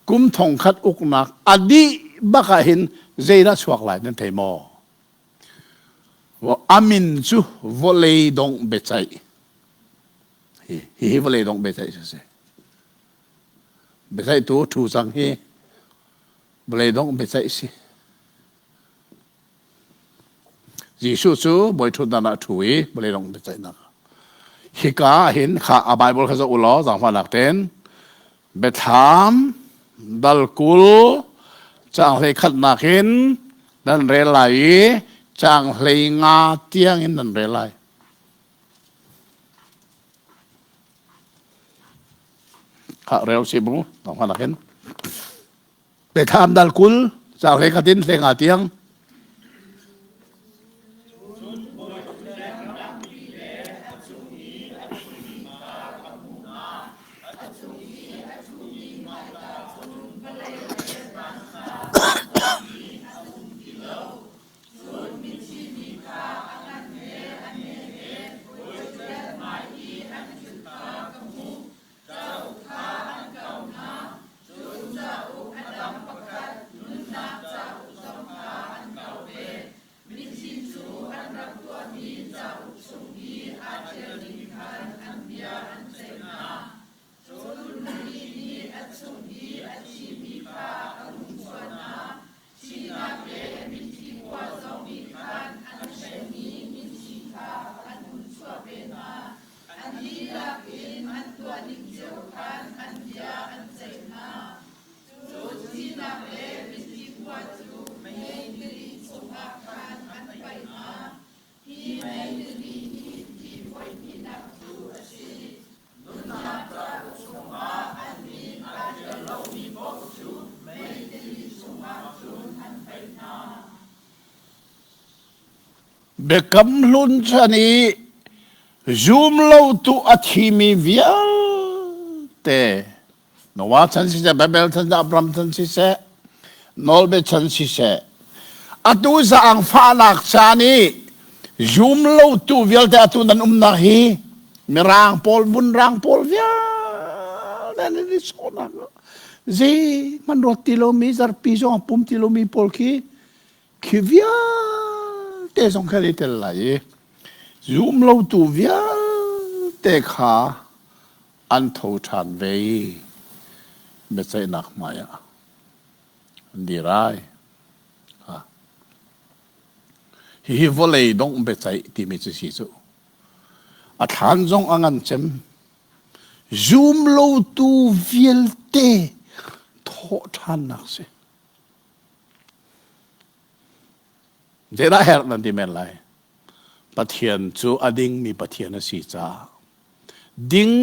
kum thong khat uknak a dih bak ah hin zeidah chuak lai nan thei maw A min cu vawlei dongh biaceih. Hi hi vawlei dongh biaceih si si. Biaceihtu ṭhu cang hi vawlei dongh biaceih si. Jesuh cu bawi ṭhutdan ah ṭhu i vawlei dongh biaceihnak. Hika ah hin kha a Bible kha zoh u law zaangfahnak tein Biathlam dal 20 caang hlei khatnak in nan rel lai i caang hlei nga tiang in nan rel lai. Kha rel si bu, tong in. Biathlam dal 20 caang hlei khat in hlei nga tiang. Biakam hlun chan i zum lotu a thimi vialte Noah chan siseh, Babel chan siseh, Abraham chan siseh, Nawlbia chan siseh, atu zaangfahnak caan i zum lotu vialte atu nan umnak hi mirang pawl vunrang pawl vialte nan i sawhnak zei hmanh ruat ti lomi zarpi zong a pum ti lomi pawl khi khi vialte zong kha i tel lai i zum lotu vialte kha an tho ṭhan ve i biaceihnak hmaiah an dir ai. Hihi vawlei dongh biaceih timi cu si cu. A thlan zong a ngan cem. Zum lotu vialte thawh ṭhannak si. Zeidah herh nan ti men lai? Pathian cu a dingmi Pathian a si caah ding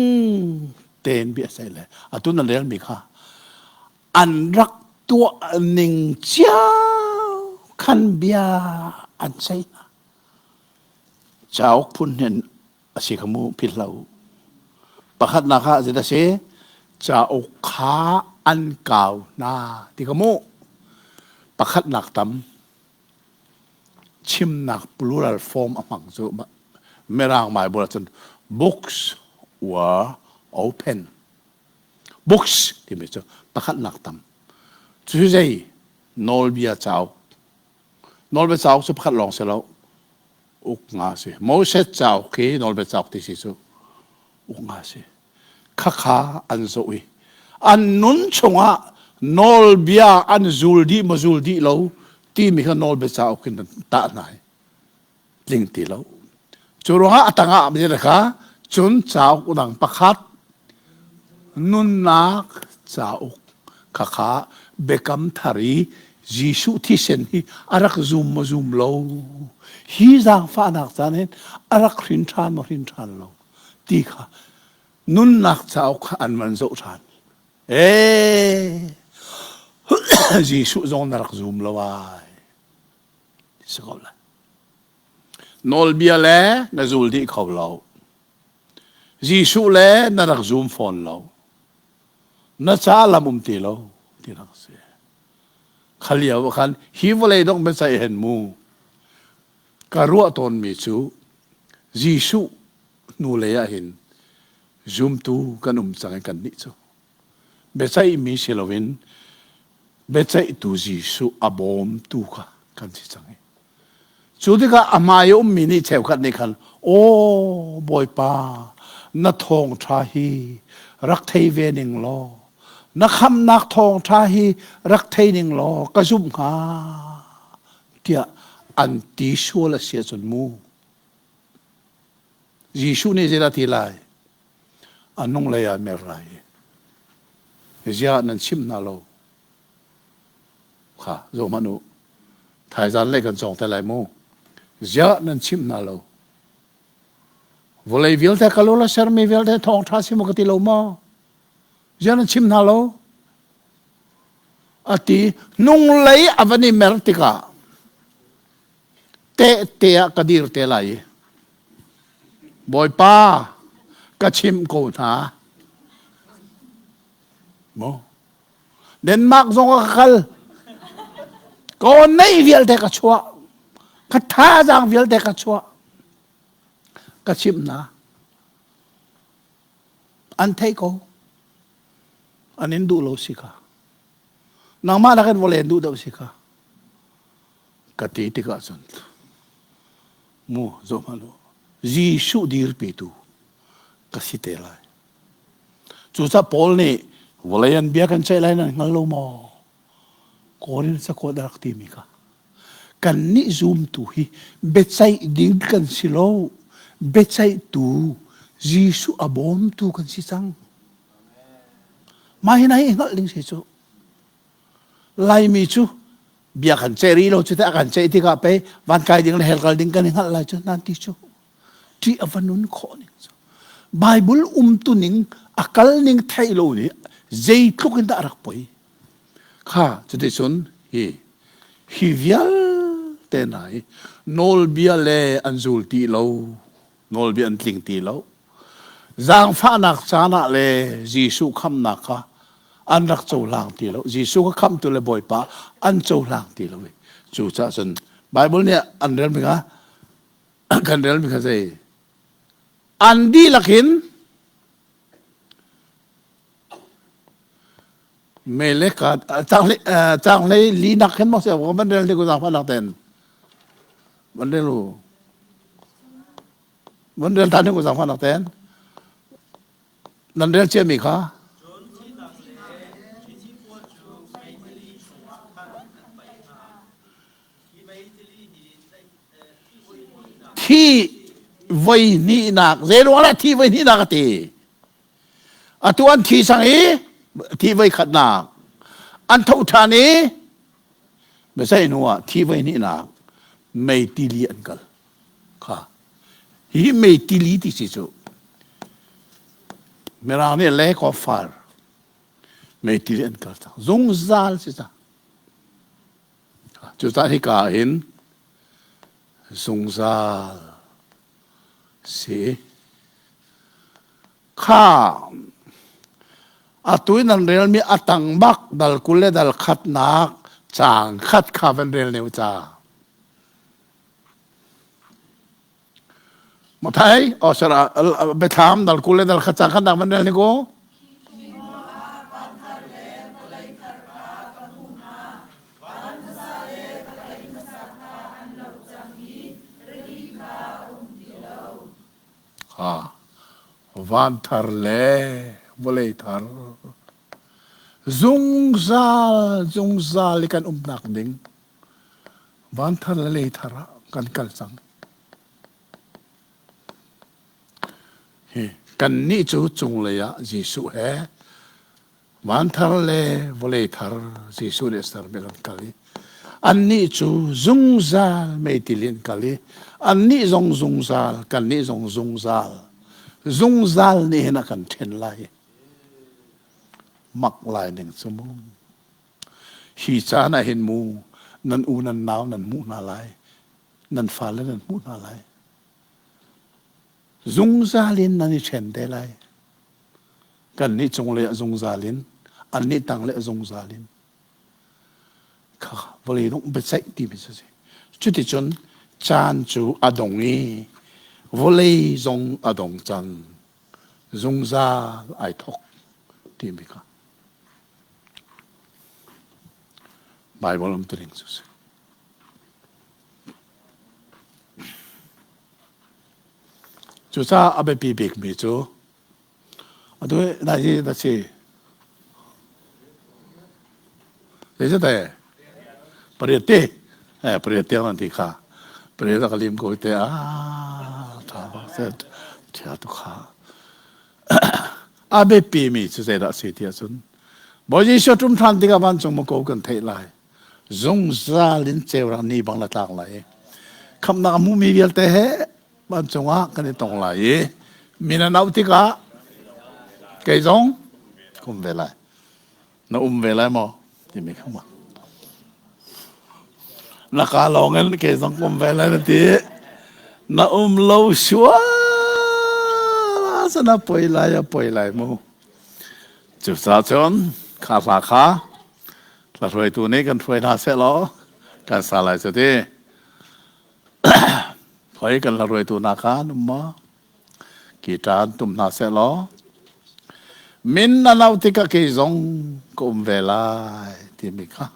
tein bia sai le atu nan relmi kha an rak tuah ning cio khan bia an sei hna. Cauk phun hin a si kha mu philh hlah u. Pakhatnak ah zeidah si? Cauk kha an kau hna ti kha mu. Pakhatnak tam chimnak plural form a hmang cu Mirang Bible ahcun books were open. Books timi cu pakhatnak tam. Cu zei nawlbia cauk. Nawlbia cauk cu pakhat lawng si lo. Uk nga si. Moses cauk hi nawlbia cauk ti si cu uk nga si. Khakha an zoh i an nun chungah nawlbia an zul dih maw zul dih lo timi kha nawlbia cauk in tah hna i tling ti lo. Cu ruangah a tangah kha cun cauk dang pakhat nunnak cauk khakha biakam thar i Jesuh thisen hi a rak zum maw zum lo hi zaangfahnak caan hin a rak hrin ṭhan maw hrin ṭhan lo ti kha nunnak cauk kha an van zoh ṭhan. Ee Jesuh zong na rak zum lo ai si ko lai. Nawlbia le na zul dih kho lo. Jesuh le na rak zum fawn lo. Na ca lam um ti lo ti rak si. Kha lio ah khan hi vawlei dong biaceih hen mu ka ruah tawnmi cu Jesuh hnulei ah hin zumtu kan um cang i kan nih cu biaceihmi si loin biaceihtu Jesuh a bawmtu kha kan si cang i Cu tikah a hmai i ummi nih cheukhat nih khan, Aw Bawipa, na thawngṭha hi rak thei ve ning law, na khamhnak thawngṭha hi rak thei ning law ka zumh hnga, tiah an ti sual a si ahcun mu. Jesuh nih zeidah a ti lai? A hnunglei ah mer lai i, ziah nan chimh hna lo? Kha zoh hmanh u. Thaizan lei kan cawng te lai mu. Ziah nan chimh hna lo. Vawlei vialte ka lo la sermi vialte thawngṭha si maw ka ti lo maw? Ziah nan chim hna lo? A ti hnunglei a van i mer tikah tehte ah ka dir te lai i Bawipa ka chimh ko hna. Maw? Denmark zong ah ka kal. Ka neih vialte ka chuah. Ka thazaang vialte ka chuah. Ka chimh hna. An theih ko. An in duh lo si kha. Nangmah nakin vawlei an duh deuh si kha. Ka ti tikah cun mu zoh hmanh u. Jesuh dirpitu ka si te lai. Cucaah Paul nih vawlei an bia kan ceih lai nan hngal lo maw? Korin cakuat a rak timi kha. Kannih zumtu hi biaceih ding kan si lo. Biaceihtu Jesuh a bawmtu kan si cang. Mah hi na hi hngalh ding si cu. Laimi cu bia kan ceih rih lo cu teh a kan ceih tikah pei van kai ding le hell kal ding kan i hngalh lai cu nan ti cu. Ṭih a va nun khawh ning cu. Bible umtu ning a kal ning theih lo nih zeitluk in dah a rak poi. Kha cuticun hi hi vialte hna hi. Nawlbia le an zul ti lo. Nawlbia an tling ti lo. Zaangfahnak caan ah le Jesuh khamnak kha an rak cohlang ti lo. Jesuh kha khamtu le Bawipa an cohlang ti lo. Cucaah cun Bible nih an relmi kha kan relmi kha zei an dihlak in Melek caanghlei linak khin maw si van rel te ku zaangfahnak ten van rel u van rel than ku zaangfahnak ten nan rel cia mi kha thi voi hnihnak zei ruang dah thi voi hnihnak a ti Atu an thi sang i thi voi khatnak an tho ṭhan i biaceih hnu ah thi voi hnihnak mei tili an kal kha hi mei tili ti si cu mirang nih lake of fire mei tili an kal cang zungzal si cang cucaah hika ah hin zungzal si Kha atu in nan relmi a tang bak dal 20 le dal khatnak caang khat kha van rel ne u ca. Mathai, oh sara, Biathlam dal 20 le dal khat caang khatnak van rel ne ko. Van thar le vawlei thar zungzal zungzal i kan umnak ding van thar le lei thar ah kan kal cang. Hi kannih cu cunglei ah Jesuh he Van thar le vawlei thar Jesuh nih a sermi an kal i annih cu zungzal meitil in kal i annih zong zungzal kannih zong zungzal zungzal nih hin a kan ṭhen lai mak lai ning cu mu hi caan ah hin mu nan u nan nau nan hmuh hna lai nan fale nan hmuh hna lai zungzal in nan i ṭhen te lai Kannih cunglei ah zungzal in, annih tanglei ah zungzal in kha vawlei dongh biaceih timi cu a si. Cuticun caan cu a dong i vawlei zong a dong cang. Zungzal ai thawk timi kha Baibal umtuning cu a si. Cucaah a biapi bikmi cu Atu na hi na si. Zeicahte pariat te eh pariat tiang nan ti kha pariat a ka lim ko te ah tha bak set thia tu kha a biapi mi cu zeidah si ti ahcun Bawi Jesuh ṭum ṭhan tikah vancung mako kan theih lai zungzal in ceurak ni bang la tlak lai khamnak a hmumi vialte he vancung ah kan i tong lai i min an auh tikah kei zong ka um ve lai na um ve lai maw timi kha ma na ka lawng in kei zong ka um ve lai na ti na um lo sual sana poi lai a poi lai mu cucaah cun kha hla kha hla hruaitu nih kan hruai hna seh law kan sa lai cu ti Hoi kan la ruaitu hna kha an um maw? Guitar an tum hna seh law min na lau tikah kei zong ka um ve lai timi kha.